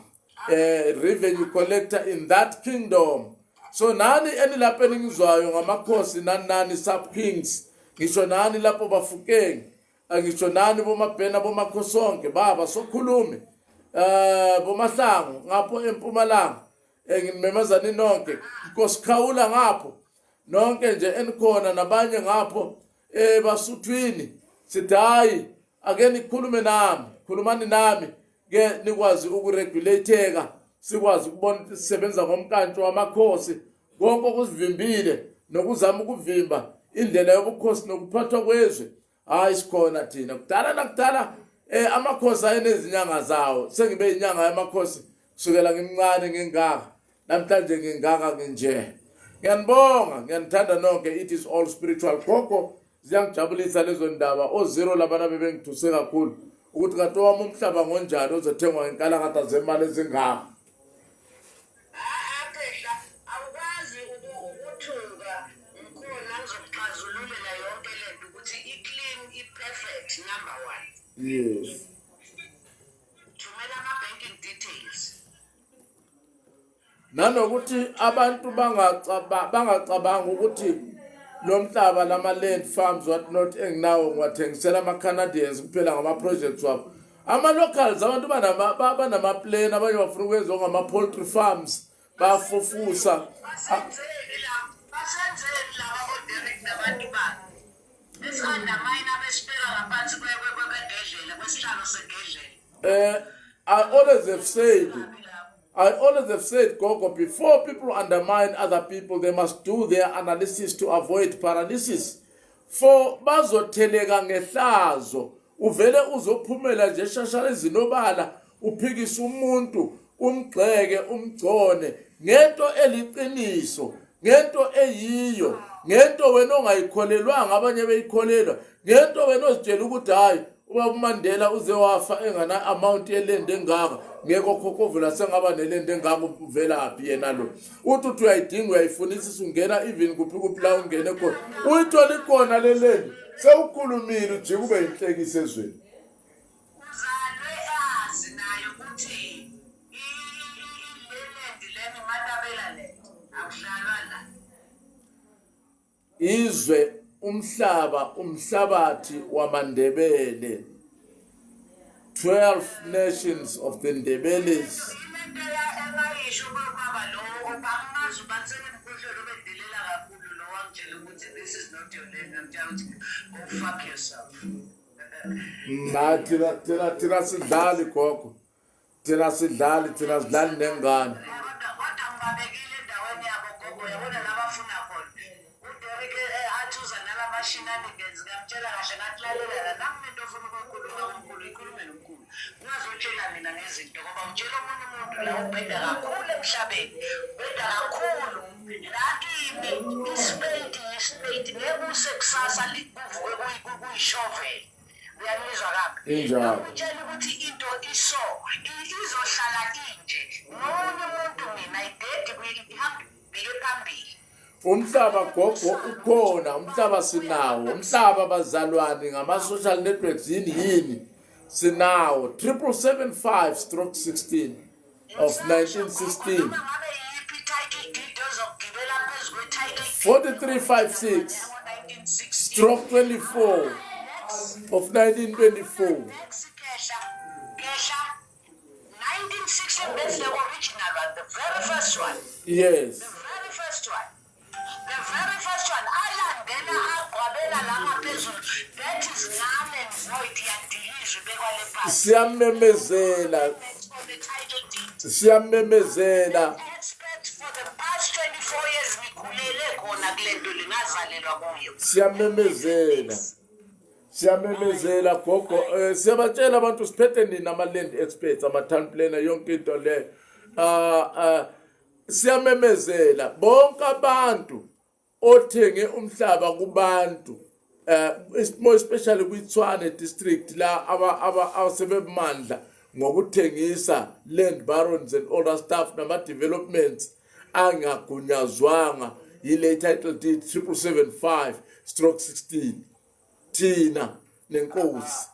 revenue collector in that kingdom. So nani enilapha eningizwayo ngamakhosi nani nani sub kings, ngisho nani lapho bafukeng, ngisho nani bomabhena bomakhosonke baba sokhulume bomahlangu ngapho empumalanga, nginimemeza nonke, Nkosi Khawula ngapho nonke nje enikhona nabanye ngapho basuthwini, sithi hayi ake nikhulume nami, khulumani nami ke nikwazi ukuregulateka, sikwazi ukubona ukuthi sisebenza ngomkantsho wamakhosi. Konke okusivimbile nokuzama ukuvimba indlela yobukhosi nokuphathwa kwezwe, hayi sikhona thina. Kudala nakudala amakhosi ayenezinyanga zawo. Sengibe inyanga yamakhosi kusukela ngimncane ngingaka, namhlanje ngingaka nginje. Ngiyanibonga, ngiyanithanda nonke. It is all spiritual gogo, ziyangijabulisa lezo ndaba. O-zero labana bebengithuse kakhulu ukuthi kanti owami umhlaba ngonjani ozothengwa ngenkalakatha zemali ezingaka. Phehla, awukwazi ukuthuka ngikhona ngizokuxazululela yonke lento ukuthi i-clean, i-perfect, number one. Thumela ama-banking details. Nanokuthi abantu bangacabanga ukuthi lo mhlaba lama land farms what not enginawo ngiwathengisela ama-Canadians kuphela ngama-projects wabo. Ama-locals abantu banama-plan, abanye bafuna ukwenza ngama-poultry farms, bafufusa. Basenzeni laba boDerek nabantu bakhe esi-undermine abesibeka ngaphansi kwegedlela, kwesihlalo segedlela? I always have said, Gogo, before people undermine other people, they must do their analysis to avoid paralysis. For bazotheleka ngehlazo, uvele uzophumela nje shashara ezinobala. Uphikisa umuntu, umgxeke, umgcone ngento eliqiniso, ngento eyiyo, ngento wena ongayikholelwanga abanye beyikholelwa, ngento wena ozitshela ukuthi hhayi ubaba uMandela uze wafa engana amount yelende engaka, ngeke okhokhovula sengaba nelende engaka, uvelaphi yena lo? Uthi uthi uyayidinga, uyayifunisisa, ungena even kuphi kuphi la ungene khona uyithola ikhona le lende, sewukhulumile, ujike ube yinhlekisa ezweni. Uzalwe azi naye ukuthi ileland lena imatabela land, akudlalwa la. Izwe, umhlaba, umhlabathi wamaNdebele, 12 nations of the Ndebeles. Into engayisho ubaba lo angimazi ubani, sengimkhohlwe, ubedelela kakhulu lo, wangitshela ukuthi this is not your land. Ngamtshela ukuthi go fuck yourself. Hayi, thina sidlali gogo, thina sidlali, thina sidlali nengane. Kodwa ngibabekile endaweni yabo gogo, yabona la bafuna khona. UDerek athi uza nalama-shenanigans, ngamtshela kahle ngathi lalela la, nakunento ofuna ukuyikhuluma kumkhulu, ikhulume nomkhulu, ungazotshela mina ngezinto ngoba utshela omunye umuntu la ubheda kakhulu emhlabeni, ubheda kakhulu la kimi. Ispade yispade, ngeke use kusasa kuvuke kuyishovel. Uyangizwa kabi? Injalo. Utshela ukuthi into iso izohlala inje nomunye umuntu, mina idedi ihambile phambili. Umhlaba gogo ukhona, umhlaba sinawo, umhlaba bazalwane ngama-social networks yini yini sinawo, 7775/16 of 1916. Noma ngabe yiphi i-title deed ozokugibela phezu kwe-title 4356 stroke 24 of 1924. Next, Kesha, Kesha, 1916, that's the original one, the very first one. The very first one. The very first one. Alandela agqwabela la ngaphezulu. That is null and void. Iyadilizwa, ibekwa le phansi. Siyamemezela. That's for the title deed. Siyamemezela. Expert for the past 24 years, ngikhulele khona kule nto, lingazalelwa kuyo. Siyamemezela, siyamemezela gogo. Siyabatshela abantu siphethe nini, ama-land experts, ama-town planner, yonke into leyo. Siyamemezela bonke abantu othenge umhlaba kubantu, more especially kwiTshwane district la aba asebemandla ngokuthengisa, land barons and all that stuff, nama developments angagunyazwanga yile title deed 7775/16. Thina nenkosi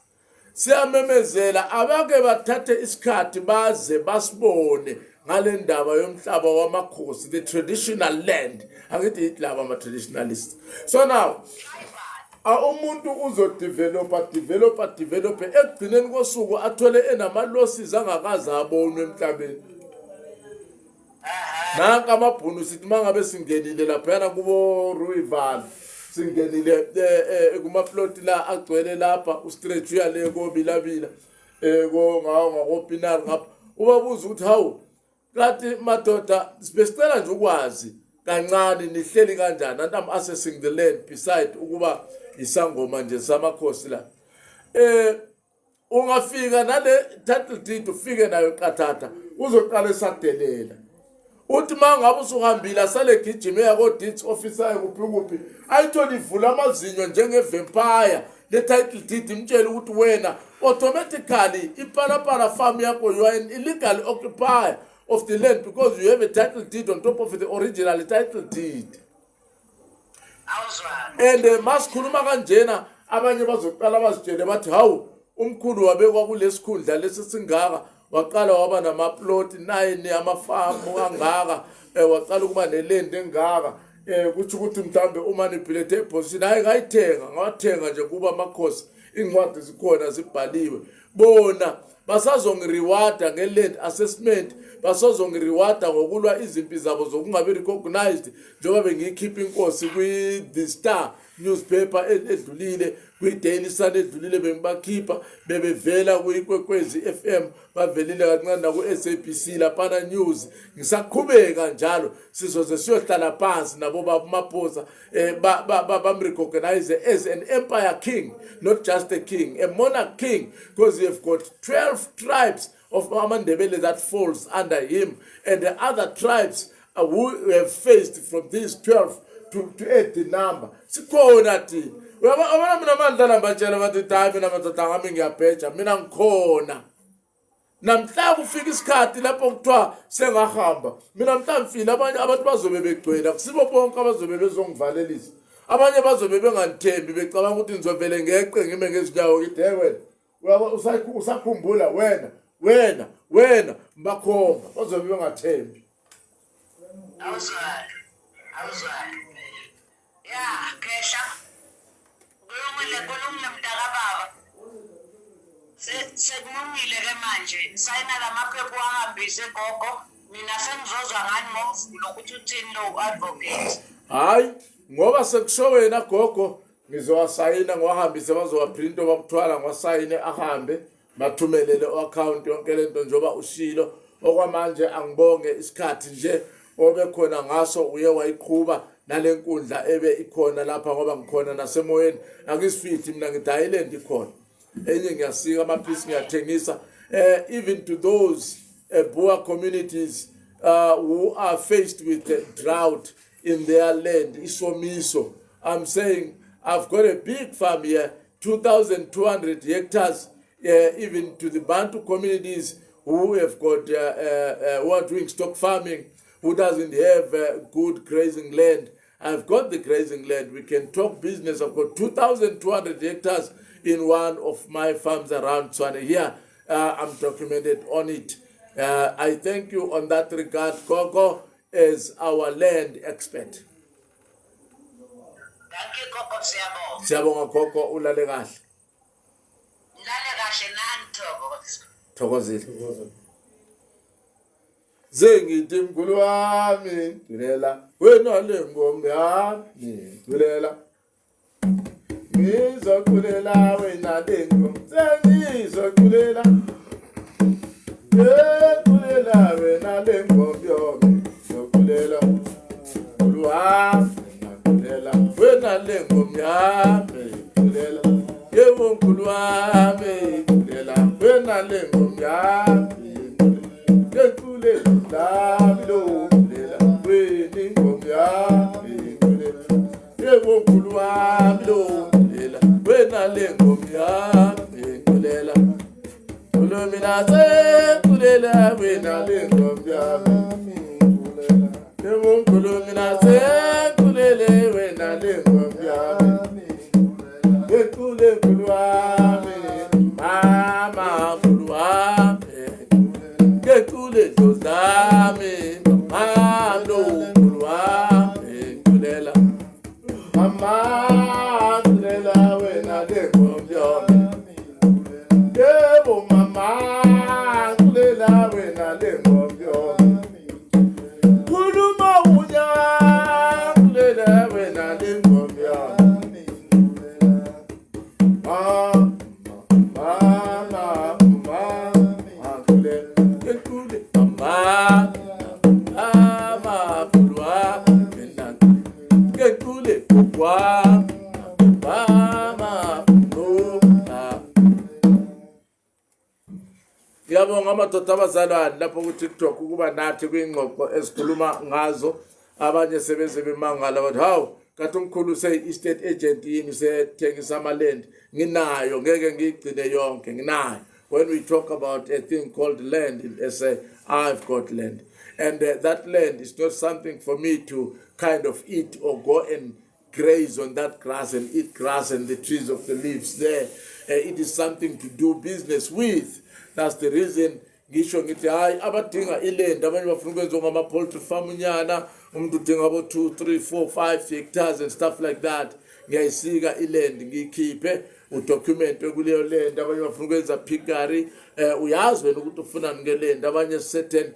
siyamemezela, abake bathathe isikhathi baze basibone ngale ndaba yomhlaba wamakhosi, the traditional land. Angithi yithi laba ama-traditionalists. So now umuntu uzodevelopa, developa, develope, ekugcineni kosuku athole enama-losses angakaze abonwe emhlabeni. Nanka amabhunu, sithi uma ngabe singenile laphayana kubo Ruival, singenile kumaploti la agcwele lapha, ustretch uyale kobilabila, ko ngawo ngakoPienaar ngapha, ubabuza ukuthi hawu kathi madoda, besicela nje ukwazi kancane nihleli kanjani. And I'm assessing the land beside ukuba isangoma nje samakhosi la. Ungafika nale title deed, ufike nayo qathatha, uzoqala esadelela, uthi uma ngabe usuhambile asale gijime yako-deeds officer kuphi kuphi, ayithole ivula amazinyo njenge-vampire le title deed, imtshele ukuthi wena automatically iPalapala farm yakho, you are an illegal occupier of the land because you have a title deed on top of the original title deed. Awuzwani. And masikhuluma kanjena abanye bazoqala bazitshele bathi hawu, umkhulu wabekwa kulesikhundla lesi singaka, waqala waba namaploti 9 amafamu angaka, waqala ukuba neland engaka, kuthi ukuthi mhlambe umanipulate iposition. Hayi, ngayithenga, ngawathenga nje kuba amakhosi, incwadi zikhona zibhaliwe. Bona basazongiriwarda nge-land assessment, basazongiriwarda ngokulwa izimpi zabo zokungabi recognized, njengoba bengiyikhipha inkosi kwi-The Star newspaper edlulile, kwi-Daily Sun edlulile, bengibakhipha, bebevela kwiKwekwezi FM, bavelile kancane naku-SABC laphana news. Ngisaqhubeka njalo, sizoze siyohlala phansi nabo baba Maphosa, bamrecognize as an empire king, not just a king, a monarch king, because you have got 12 tribes. of amaNdebele that falls under him and the other tribes who have faced from these 12 to add the number. Sikhona thina. Uyabona mina amandla lambatshela bathi hayi mina madoda ngami ngiyabheja mina ngikhona. Namhla kufika isikhathi lapho kuthiwa sengahamba mina mhla ngifile abanye abantu bazobe begcwele akusibo bonke abazobe bezongivalelisa abanye bazobe bengangithembi becabanga ukuthi ngizovele ngeqe ngime ngezinyawo ngithi hey wena uyabo usakhumbula wena wena wena bakhomba bazobe bengathembi. Awuzwani awuzwani ya khehla kulungile kulungile mntakababa. Sekulungile ke manje sayina lamaphepha uwahambise gogo mina sengizozwa ngani ngoMvulo ukuthi uthini lo advocate. Hayi ngoba sekusho wena gogo ngizowasayina ngiwahambise bazowaprinta bakuthwala ngiwasayine ahambe bathumelele o-account yonke lento njengoba ushilo. Okwamanje angibonge isikhathi nje obekhona ngaso uye wayiqhuba nale nkundla ebe ikhona lapha ngoba ngikhona nasemoyeni angizifihli mina ngithi hayi le nto ikhona enye ngiyasika amaphisi ngiyathengisa. Even to those Boer communities who are faced with the drought in their land, isomiso, I'm saying I've got a big farm here, 2,200 hectares, even to the Bantu communities who have got, who are doing stock farming, who doesn't have good grazing land. I've got the grazing land. We can talk business. I've got 2,200 hectares in one of my farms around Tshwane here. I'm documented on it. I thank you on that regard, Gogo, as our land expert. Thank you gogo, siyabonga. Siyabonga gogo, ulale kahle. Nilale kahle nani, thokoza. Thokozile. Sengithi mkhulu wami culela wena le ngoma yami culela ngizoculela wena le ngoma sengizoculela culela wena le ngoma yami ngizoculela mkhulu wami culela wena le ngoma yami culela yebo mkhulu wami culela wena le ngoma yami ngecule lami lo culela wena ingoma yami culela yebo mkhulu wami lo culela wena le ngoma yami culela khulu mina seculela wena le ngoma yami yebo mkhulu mina seculele wena le ngoma yami ngecule mkhulu wami mama mkhulu wami ngecule dlozi lami mama lo mkhulu wami culela mama culela wena le ngoma yami yebo mama culela wena le ngoma yami khuluma unya culela wena le ngoma yami mama mama mama culela ngecule mama mama mkhulu wami mina ngecule gogo mama no. Ngiyabonga amadoda abazalwane lapho ku-TikTok ukuba nathi kwingxoxo esikhuluma ngazo. Abanye sebeze bemangala bathi hawu kathi umkhulu useyi-estate agent yini usethengisa ama-land. Nginayo ngeke ngiyigcine yonke nginayo. When we talk about a thing called land in SA, I've got land. And that land is not something for me to kind of eat or go and graze on that grass and eat grass and the trees of the leaves there. It is something to do business with. That's the reason ngisho ngithi hayi abadinga iland abanye bafuna ukwenza ngama-poultry farm unyana umuntu udinga abo 2 3 4 5 hectares and stuff like that. Ngiyayisika iland ngiyikhiphe udocument kuleyo land. Abanye bafuna ukwenza piggery, uyazi wena ukuthi ufunani ngeland. Abanye certain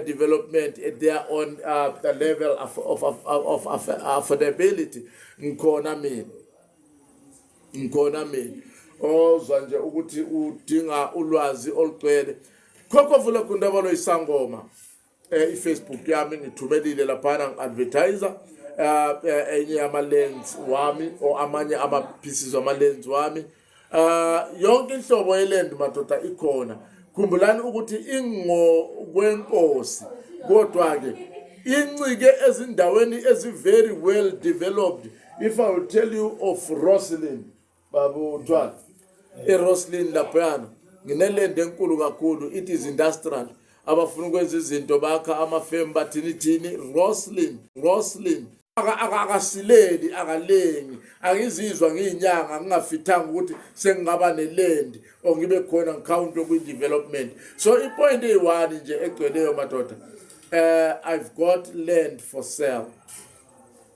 development at their own the level of affordability. Ngikhona mina ngikhona mina ozwa nje ukuthi udinga ulwazi olugcwele. Khokho vula kundabalo isangoma iFacebook yami ngithumelile laphana ngi-advertiser enye yama-lands wami or amanye ama-pieces wama-lands wami. Yonke inhlobo yeland madoda ikhona. Khumbulani ukuthi ingokwenkosi kodwa-ke incike ezindaweni ezi-very well developed. If I will tell you of Roslyn, baba uThwala, eRoslyn laphayana nginelende enkulu kakhulu, it is industrial. Abafuna ukwenza izinto bakha amafemu bathini thini, Roslyn, Roslyn. Akasileli, akalengi. Angizizwa ngiyinyanga ngingafithanga ukuthi sengingaba neland or ngibe khona ngikhawunte kwi-development. So ipoint eyi-one nje egcweleyo madoda, I've got land for sale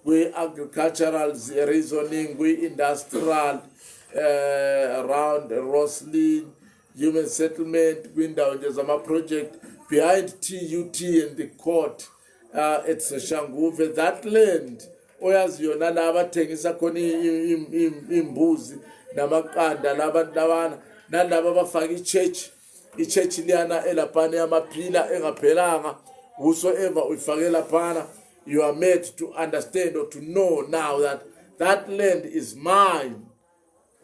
kwi-agricultural reasoning, kwi-industrial, around Roslyn human settlement, kwindawo nje zama-project behind TUT and the court at Soshanguve. That land oyaziyo nala abathengisa khona imbuzi namaqanda labantu labana nalaba abafaka i-church, i-church liyana elaphana yamaphila engaphelanga, whosoever uyifake laphana, you are made to understand or to know now that that land is mine.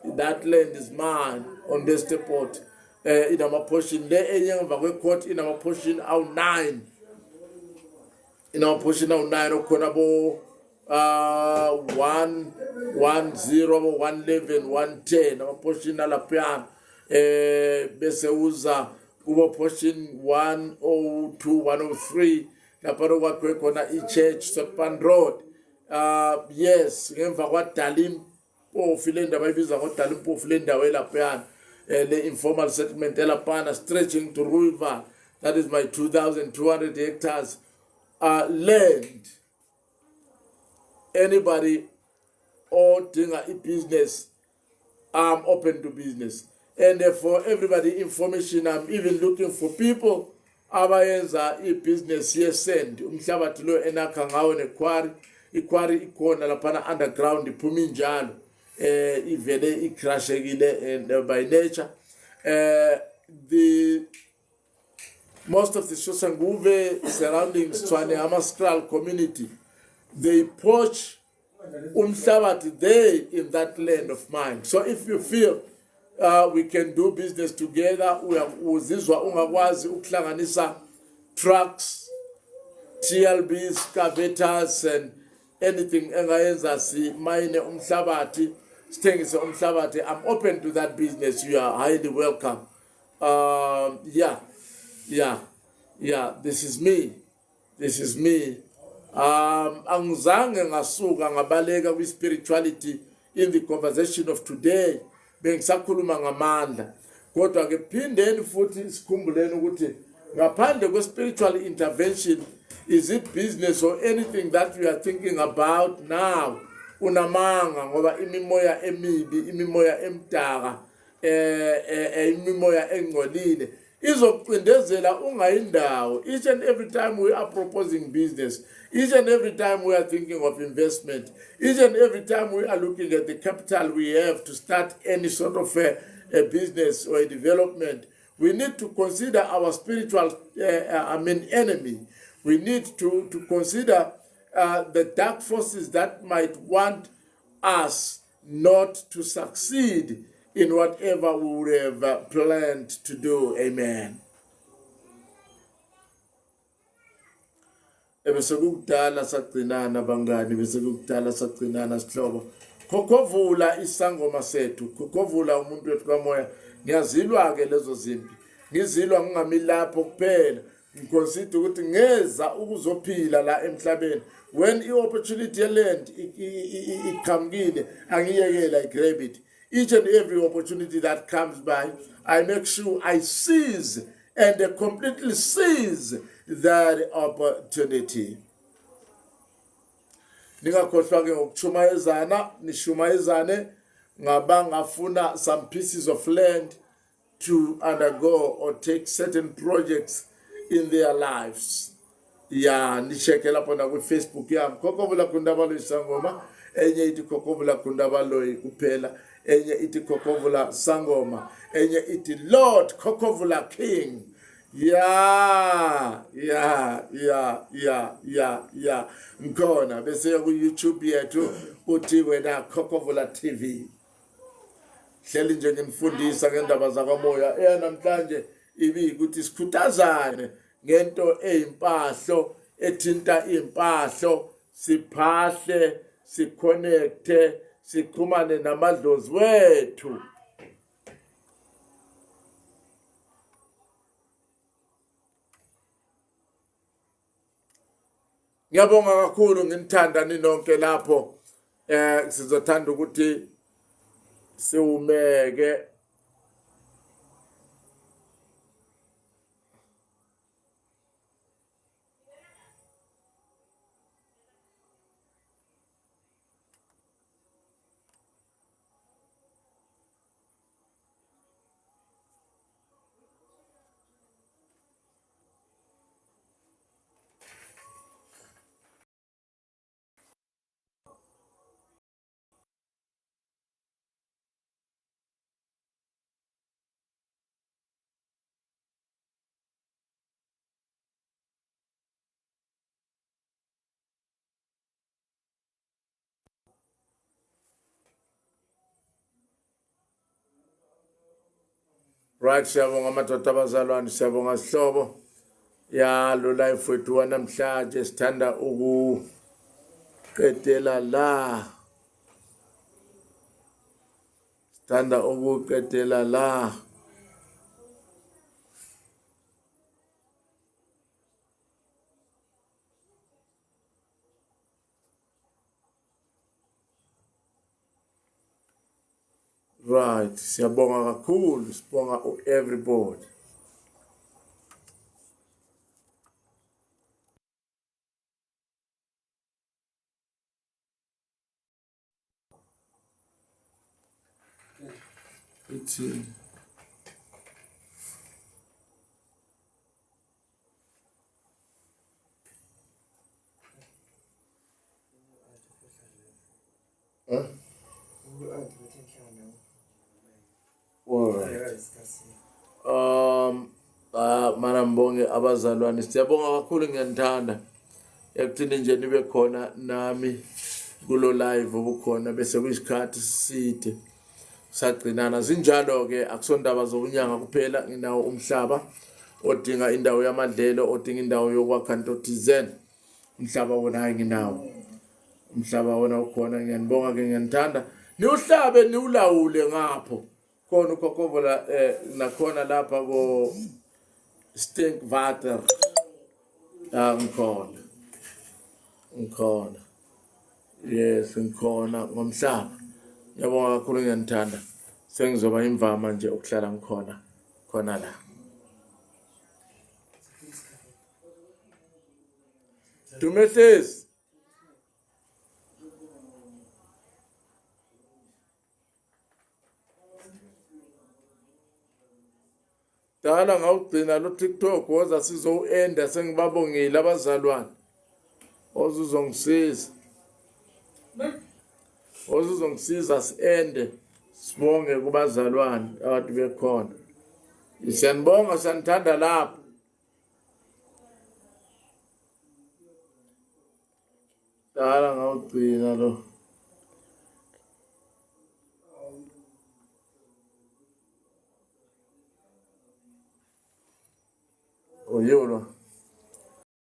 That land is mine on this depot. Inama-portion le enye emva kwe-court, inama-portion awu-9, inama-portion awu-9 okhona bo 1 1 0, 1 11, 1 10, ama-portion alaphayana, bese uza kubo portion 102, 103 lapha okwakhiwe khona i-church, Soutpan Road. Yes, ngemva kwaDalim Mpofu, le ndawo ayibiza ngoDala Mpofu, le ndawo elaphayana, le informal settlement elaphana stretching to river, that is my 2200 hectares land. Anybody odinga i-business, I'm open to business. And for everybody information, I'm even looking for people abayenza i-business ye-sand, umhlabathi lo enakha ngawo nequarry. Iquarry ikhona laphana underground, iphuma injalo, ivele icrashekile and by nature, the most of the Soshanguve surroundings, Tshwane, Hammanskraal community, they poach umhlabathi there in that land of mine. So if you feel we can do business together, uzizwa ungakwazi ukuhlanganisa trucks, TLBs, excavators and anything engayenza simayine umhlabathi, sithengise umhlabathi, I'm open to that business. You are highly welcome. Yeah, this is me. This is me. Angizange ngasuka ngabaleka kwi-spirituality in the conversation of today. Bengisakhuluma ngamandla, kodwa ke phindeni futhi sikhumbuleni ukuthi ngaphandle kwe-spiritual intervention, is it business or anything that we are thinking about now, unamanga, ngoba imimoya emibi, imimoya emdaka, imimoya engcolile izokucindezela ungayindawo. Each and every time we are proposing business, each and every time we are thinking of investment, each and every time we are looking at the capital we have to start any sort of a business or a development, we need to consider our spiritual I mean, enemy. We need to consider the dark forces that might want us not to succeed in whatever we would have planned to do. Amen. Ebese kukudala sagcinana bangani, bese kukudala sagcinana sihlobo. Khokhovula isangoma sethu, khokhovula umuntu wethu kamoya. Ngiyazilwa ke lezo zimpi, ngizilwa ngingami lapho kuphela. Ngiconsider ukuthi ngeza ukuzophila la emhlabeni. When i-opportunity yeland iqhamukile, angiyekela, I grab it. Each and every opportunity that comes by, I make sure I seize and completely seize that opportunity. Ningakhohlwa ke ngokuchumayezana, nishumayezane ngabangafuna some pieces of land to undergo or take certain projects in their lives. Ya, nicheke lapho nakwi-Facebook yami, Khokhovula Gundabaloyi Sangoma. Enye ithi Khokhovula Gundabaloyi kuphela, enye ithi Khokhovula Sangoma, enye ithi Lord Khokhovula King. Ya, ngikhona. Bese ku-YouTube yethu uthi wena Khokhovula TV. Hleli nje nginifundisa ngendaba zakwamoya. Eya, namhlanje ibikuthi sikhuthazane ngento eyimpahlo ethinta impahlo siphahle siconnecte sixhumane namadlozi wethu. Ngiyabonga kakhulu nginithanda ninonke lapho eh sizothanda ukuthi siwumeke Right, siyabonga amadoda abazalwane, siyabonga sihlobo. Ya lo life wethu wanamhlanje sithanda ukuqedela la. Sithanda ukuqedela la. Right, siyabonga kakhulu, sibonga u-everybody. Ithini? Huh? Alright. Um ah mana ngibonge abazalwane siyabonga kakhulu ngiyanithanda ekuthini nje nibe khona nami kulo live obukhona bese kuyisikhathi side sagcinana zinjalo ke akusondaba zobunyanga kuphela nginawo umhlaba odinga indawo yamadlelo odinga indawo yokwakha nto thizeni umhlaba wona hayi nginawo umhlaba wona ukhona ngiyanibonga ke ngiyanithanda niwuhlabe niwulawule ngapho khona ukhokhovola eh nakhona lapha ko Stinkwater ah ngikhona ngikhona yes ngikhona ngomhlaba ngiyabonga kakhulu ngiyanithanda sengizoba imvama nje ukuhlala ngikhona khona la Dumehlezi Dala ngawugcina lo TikTok woza sizowu-enda sengibabongile abazalwane oze uzongisiza oze uzongisiza si-ende sibonge kubazalwane abantu bekhona siyanibonga siyanithanda lapho Dala ngawugcina lo.